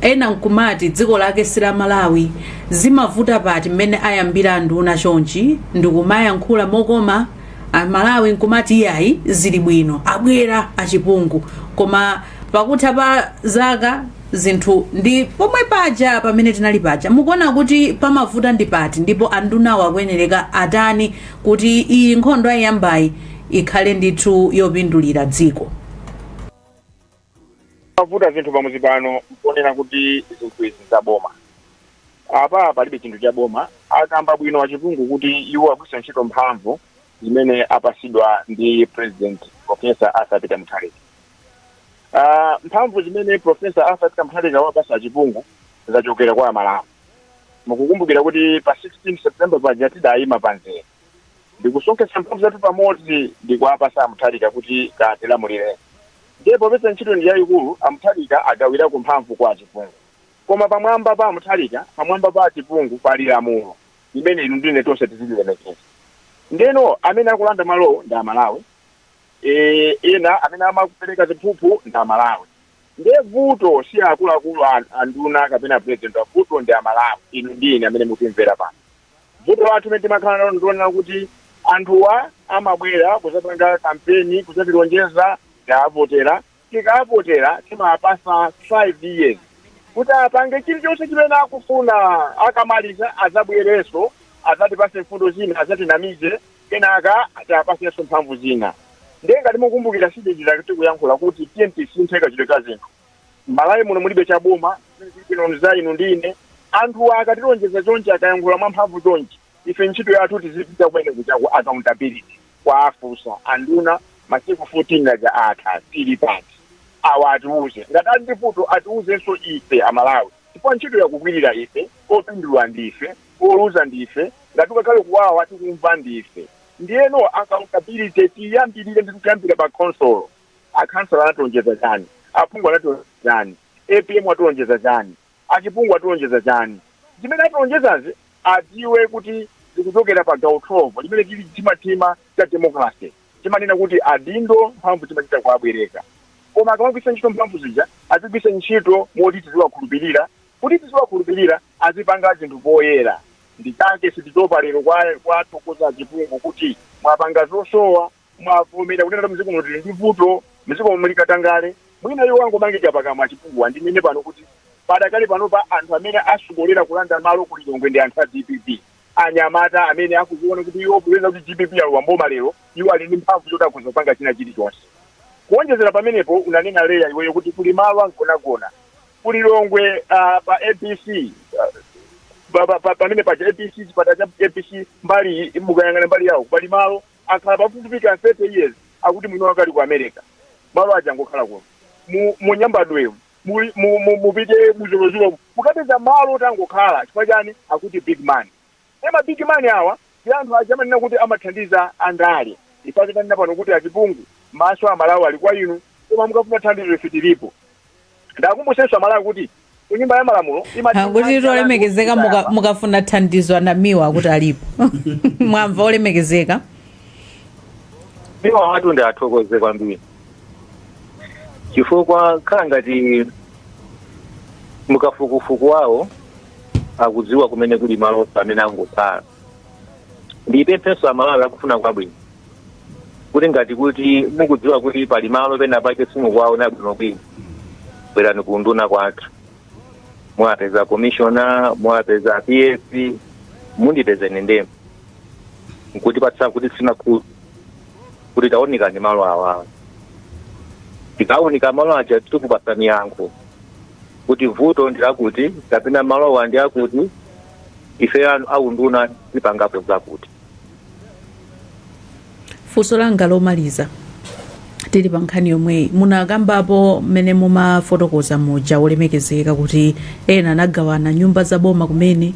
Ena nkumati dziko lake si la Malawi. Zimavuta pati mmene ayambira nduna chonchi ndikumayankhula mokoma, Amalawi nkumati iyayi, zili bwino, abwera achipungu, koma pakutha pa zaka zinthu ndi pomwe paja pamene tinali paja? Mukuona kuti pamavuta ndi pati, ndipo andunawo akuyenereka atani kuti iyi nkhondo ayiyambayi ikhale ndithu yopindulira dziko?
Mavuta zinthu pamuzi pano nkuonera kuti zinthu izi zaboma. Apa palibe chinthu cha boma. Akamba bwino achipungu kuti iwo agwiritsa ntchito mphamvu zimene apasidwa ndi President Professor Arthur Peter Mutharika. Mphamvu zimene Professor Arthur Peter Mutharika wapasa achipungu zachokera kwa Amalawi. Mukukumbukira kuti pa 16 September paja tidayima panzere ndikusonkhetsa mphamvu zathu pamodzi ndikuwapasa Amutharika kuti katilamulire. Ndiye popeza ntchito ndi yayikulu, Amutharika agawirako mphamvu kwa achipungu, koma pamwamba pa Amutharika, pamwamba pa achipungu pali lamulo limene inu ndine tonse tizililemekeza. Ndeno amene akulanda malowo ndi Amalawi, ena amene amakupereka ziphuphu ndi Amalawi. Ndiye vuto si akuluakulu anduna kapena president, vuto ndi Amalawi, inu ndi ine amene mutimvera pano. Vuto lathu limene timakhala nalo ndionera kuti anthuwa amabwera kuzapanga kampeni, kuzatilonjeza, tikavotera. Tikavotera timapasa 5 years kuti apange chilichonse chimene akufuna. Akamaliza azabwerenso, azatipase mfundo zina, azatinamize, kenaka tiapasenso mphamvu zina. Ndiye ngati mukumbukira, sidikira tikuyankhula kuti tiye tisinthe kachitidwe ka zinthu. Malawi muno mulibe chaboma, zimene zili za inu ndi ine. Anthu akatilonjeza chonchi, akayankhula mwamphamvu chonchi, ife ntchito yathu tizipita kumene kuchaku accountability, kwafusa anduna masiku 14 aja atha, tili pati? Awa atiuze ngati ali ndi vuto, atiuzenso ife Amalawi, chifukwa ntchito yakugwirira ife, opindula ndife, oluza ndife, ngati ukakhale kuwawa tikumva ndife. Ndiyeno accountability tiyambirire ndi kuyambira pa council. Akhansala anatilonjeza chani? Aphungu anatilonjeza chani? APM atilonjeza chani? Achipungu atilonjeza chani? Zimene atilonjezazi adziwe kuti zikuchokera pa gawo 12 limene tili chimatima cha democracy, chimanena kuti adindo mphamvu timachita kuabwereka, koma akamagwiritsa ntchito mphamvu zija azigwiritsa ntchito moti tiziwakhulupirira. Kuti tiziwakhulupirira, azipanga zinthu poyera. Ndichake sititopa lero kwathokoza Achipungu kuti mwapanga zosowa, mwavomera kunena kuti mdziko muno tili ndi vuto, mdziko muno muli katangale. Mwina iwo angomangika pakamwa. Achipungu, andinene pano kuti padakali panopa anthu amene asogolera kulanda malo ku Lilongwe ndi anthu a DPP, anyamata amene akuziona kuti iwo popeza kuti DPP alowa mboma lero, iwo ali ndi mphamvu zoti akhoza kupanga china chilichonse. Kuonjezera pamenepo, unanena Leya iweyo kuti kuli malo angonagona ku Lilongwe pa ABC, pamene paja ABC, chipatala cha ABC, mbali mukayang'ana mbali yawo pali malo akhala pafupifupi 30 years, akuti mwini wake ali ku America. Malo aja angokhala kuno mu Nyambadwemo, mupite muzolozulo, mukapeza malo oti angokhala. Chifukwa chani? Akuti big man. Ema big man awa ndi anthu aja amanena kuti amathandiza andale. Ife tanena pano kuti Achipungu, maso Amalawi ali kwa inu, koma mukafuna thandizo ife tilipo. Ndakumbusenso Amalawi kuti ku Nyumba ya Malamulo
Akuti tolemekezeka, mukafuna thandizo anamiwa akuti alipo. Mwamva, olemekezeka?
Iwo watu ndi athokoze kwambiri chifukwa khala ngati mukafukufuku wawo akudziwa kumene kuli malo amene angokhala. Ndipemphenso Amalawi akufuna kwabwino kuti ngati kuti mukudziwa kuti pali malo pena pake simukuwaona bwinobwino, bwerani ku nduna kwathu, mwapeza commissioner, mwapeza PS, mundipezeni ndemo nkutipatsa kuti sina khutu kuti taonikani malo awawa. Tikaunika malo aja, tikupasani yankho kuti vuto ndilakuti kapena malowa ndi akuti, ife anu aunduna tipangapo zakuti.
Funso langa lomaliza, tili pa nkhani yomweyi. Munakambapo mmene mumafotokoza muja, olemekezeka, kuti ena anagawana nyumba za boma kumene.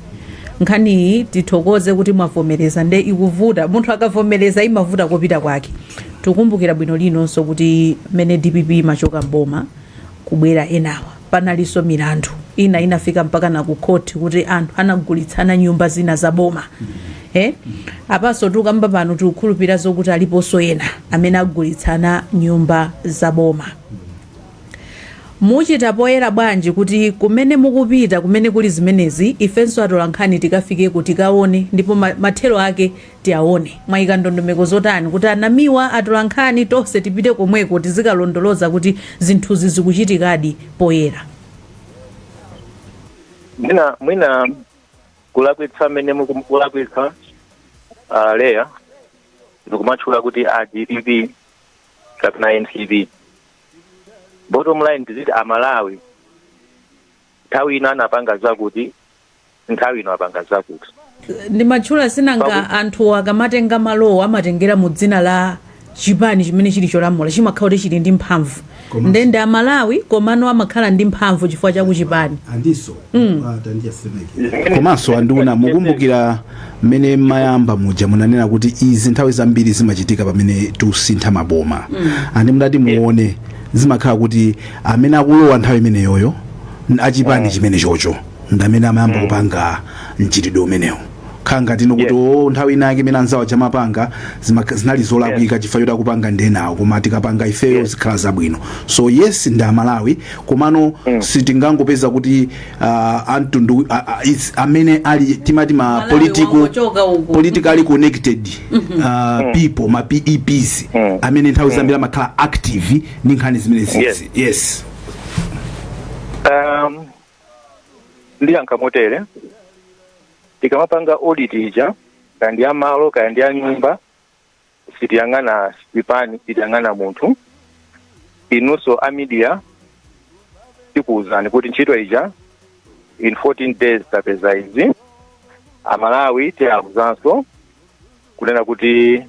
Nkhaniyi tithokoze kuti mwavomereza, nde ikuvuta. Munthu akavomereza imavuta kopita kwake. Tikukumbukira bwino linonso kuti mmene DPP imachoka mboma kubwera enawa, panalinso milandu ina inafika mpaka na ku khoti kuti anthu anagulitsana nyumba zina za boma, eh? Apanso tikamba pano tikukhulupirira zokuti aliponso ena amene agulitsana nyumba za boma. Muchita poyera bwanji kuti kumene mukupita, kumene kuli zimenezi, ifenso atolankhani tikafikeko, tikaone, ndipo mathero ake tiaone? Mwayika ndondomeko zotani kuti anamiwa, atolankhani tonse tipite komweko, tizikalondoloza kuti zinthuzi zikuchitikadi poyera?
Mwina kulakwitsa mmene mukulakwitsa, Leya, ndikumatchula kuti a DPP kapena MCP. Bottom line, tiziti Amalawi nthawi ino anapanga zakuti, nthawi ino apanga zakuti.
Ndimatchula sinanga anthu akamatenga malowo amatengera mu dzina la chipani chimene chili cholamula, chimakhala kuti chili ndi mphamvu. Ndende Amalawi komano amakhala ndi mphamvu chifukwa cha kuchipani.
Andiso komanso anduna, mukumbukira mmene mmayamba muja munanena kuti izi nthawi zambiri zimachitika pamene tikusintha maboma, andi mudati muone zimakhala kuti amene akulowa nthawi imeneyoyo achipani chimene chocho ndi amene amayamba kupanga mchitidwe umenewo, khala ngati ino kuti o nthawi inake imene anzawo chamapanga zinali zolakwika chifukwa choti akupanga ndenawo, koma tikapanga ifeyo zikhala zabwino. So yes, ndi Amalawi, komano sitingangopeza kuti amtundu amene ali timati ma
Malawi
political
wangochoka uku.
politically connected people, ma PEPs, amene nthawi zambiri amakhala active ndi nkhani zimenezi. Yes.
Ndiyankha motere: tikamapanga audit ija, kaya ndi amalo kaya ndi anyumba, sitiyang'ana chipani, sitiyang'ana munthu. Inunso a media, tikuwuzani kuti ntchito ija in 14 days tapeza izi. Amalawi tiyawuzanso kunena kuti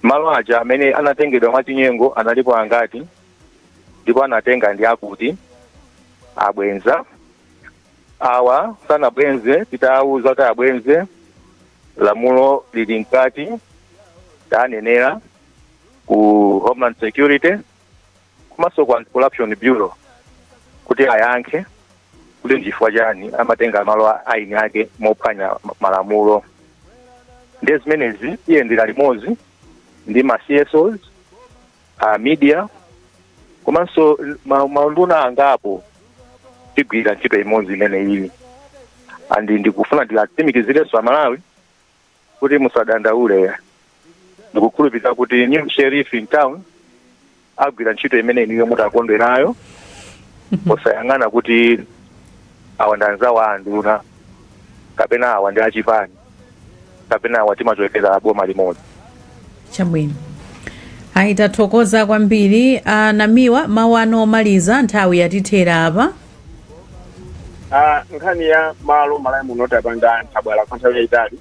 malo aja amene anatengedwa mwachinyengo analipo angati, ndipo anatenga ndi akuti, abwenza awa sanabwenze, titawuza kuti abwenze, lamulo lili mkati, tanenera ku Homeland Security komanso ku Anti-Corruption Bureau kuti ayankhe kuti nchifukwa chani amatenga malo aini ake mophwanya malamulo. Ndiye zimenezi tiyendera limodzi ndi ma CSOs, a media, komanso maunduna angapo. Tigwira ntchito imodzi imene ili, and ndikufuna ndiatsimikizirenso Amalawi kuti musadandaule. Ndikukhulupirira kuti new sheriff in town agwira ntchito imene inuyo mutakondwe nayo, posayang'ana kuti awa ndi anzawo a anduna, kapena awa ndi achipani, kapena awa timachokera boma limodzi.
Chabwino, ayi, tathokoza kwambiri. Anamiwa, mawu anu omaliza, nthawi yatithera apa.
Nkhani ya malo Malawi muno tapanga nthabwala kwa nthawi yayitali.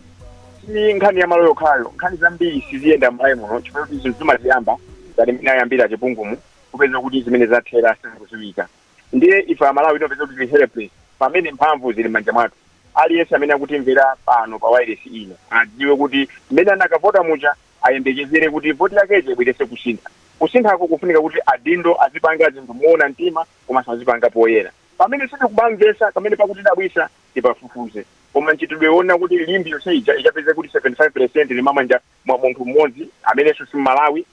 Si nkhani ya malo yokhayo, nkhani zambiri siziyenda Malawi muno chifukwa kuti zinthu zimaziyamba ngati mmene ayambira Chipungumu, kupeza kuti zimene zathera sizikudziwika. Ndiye ife Amalawi tinopeza kuti tili helpless pamene mphamvu zili m'manja mwathu. Aliyense amene akutimvera pano pa wireless ino adziwe kuti mmene anakavota muja, ayembekezere kuti voti yakeje ibweretse kusintha. Kusinthako kufunika kuti adindo azipanga zinthu moona mtima komanso azipanga poyera. Pamene sitikubamvesa, pamene pakutidabwisa, tipafufuze. Koma mchitidwe wona kuti Limbe yonse ija ikapeze kuti 75 limamanja mwa munthu mmodzi amenenso si Mmalawi,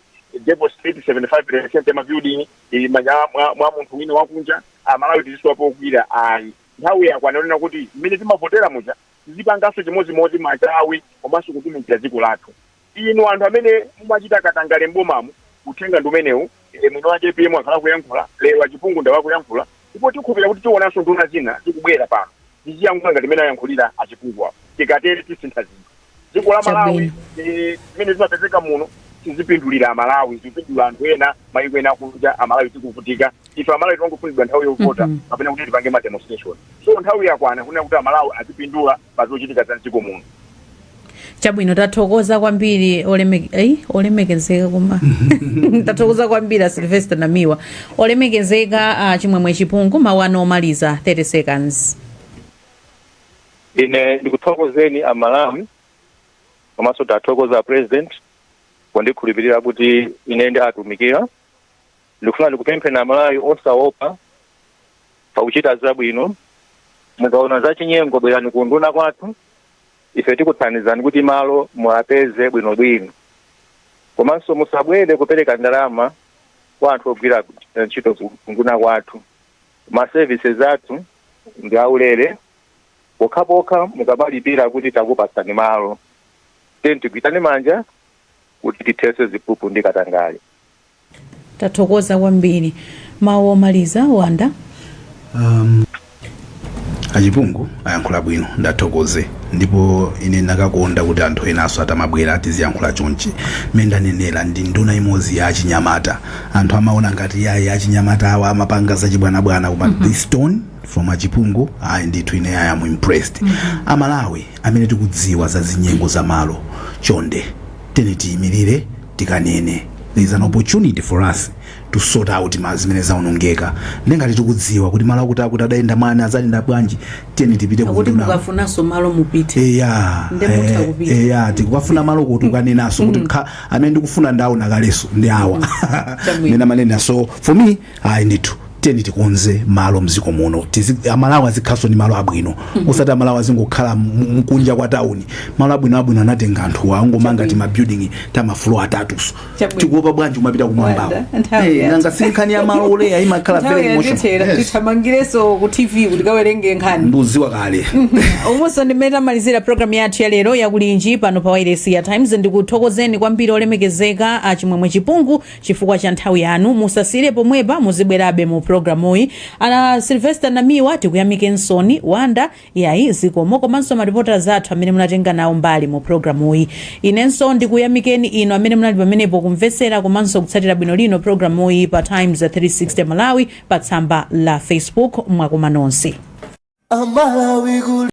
Depot Street 75 ya mabuilding ili manja mwa munthu wina wakunja, Amalawi tizisiwapo ogwira. Ayi, nthawi yakwana yonena kuti mmene timavotera muja tizipanganso chimodzimodzi machawi komanso kutumikira dziko lathu. Inu anthu amene mumachita katangale m'bomamu, uthenga ndi umenewu. Mwini wake APM akhala kuyankhula lero, Achipungu ndawakuyankhula, ndipo tikhulupirira kuti tionanso nduna zina zikubwera pano ziziyankhula ngati mmene ayankhulira Achipungu awo. Tikatere tisintha zinthu dziko la Malawi. Zimene zimapezeka muno sizipindulira Amalawi, zipindulira anthu ena, mayiko ena akunja. Amalawi tikuvutika. Ife Amalawi timangofunidwa nthawi yovota kapena kuti tipange ma demonstration. So nthawi yakwana kunena kuti Amalawi azipindula pa zochitika za mdziko muno.
Chabwino, tathokoza kwambiri olemekezeka, koma tathokoza kwambiri a Sylvester Namiwa. Olemekezeka Chimwemwe Chipungu, mawu anu omaliza, 30 seconds.
Ine ndikuthokozeni Amalawi, komanso tathokoza President pondikhulupirira kuti ine ndi atumikira. Ndikufuna ndikupempheni Amalawi, osaopa pakuchita zabwino. Mukaona zachinyengo, bwerani ku nduna kwathu, ife tikuthandizani kuti malo muapeze bwinobwino. Komanso musabwere kupereka ndalama kwa anthu ogwira ntchito ku nduna kwathu. Ma services athu ndi aulere, pokhapokha mukamalipira kuti takupatsani malo. Tiyeni tigwirane manja kuti tithetse ziphuphu ndi katangale.
Tathokoza kwambiri. Mawu omaliza, Wanda.
Achipungu ayankhula bwino, ndathokoze. Ndipo ine ndakakonda kuti anthu enanso atamabwera tiziyankhula chonchi. Mmene ndanenera, ndi nduna imodzi ya achinyamata. Anthu amaona ngati yayi, achinyamata awa amapanga zachibwanabwana, koma this tone from Achipungu, ayi ndithu, ine I am impressed. Amalawi amene tikudziwa za zinyengo za malo, chonde tene tiyimirire tikanene. There is an opportunity for us to sort out ma zimene zaonongeka. Ndengati tikudziwa kuti malo akuti akuti adayenda mwana azayenda bwanji, tiyeni tipite
akuti
kunduna.
Mukafunanso malo mupite.
Eya.
Nde mutha kupita.
Eya, tikukafuna malo kuti ukanenaso kuti amene ndikufuna ndaona kaleso ndi awa.
Chabwino.
Mene amanena. So for me, ayi ndithu, tiyeni tikonze malo mdziko muno. Amalawi azikhalanso ndi malo abwino, osati Amalawi azingokhala mkunja kwa tawuni. Malo abwino abwino anatenga anthu angomanga ti mabuilding ta mafloor atatuso.
Chabwino.
Tikuopa bwanji umapita kumwambawo?
Wanda, nthawi yathu.
Nanga si nkhani ya malo oleya imakhala
Nthawi
very emotional.
yatithera.
Yes.
Tithamangireso ku TV kuti kawerenge nkhani.
Nduziwa kale.
Umunso ndimene tamalizira programu yathu ya lero yakulinji pano pa wailesi ya Times. Ndikuthokozeni kwambiri olemekezeka a Chimwemwe Chipungu chifukwa cha nthawi yanu. Musasire pomwepa, muzibwerabe mu programuyi. Ana Sylvester Namiwa, tikuyamikensoni. Wanda, yayi, zikomo, komanso mareporters athu amene munatenga nawo mbali mu programuyi. Inenso ndikuyamikeni inu amene munali pamenepo kumvetsera komanso kutsatira bwino lino programuyi pa Times 360 Malawi pa tsamba la Facebook. Mwakoma nonse.
Amalawi kuli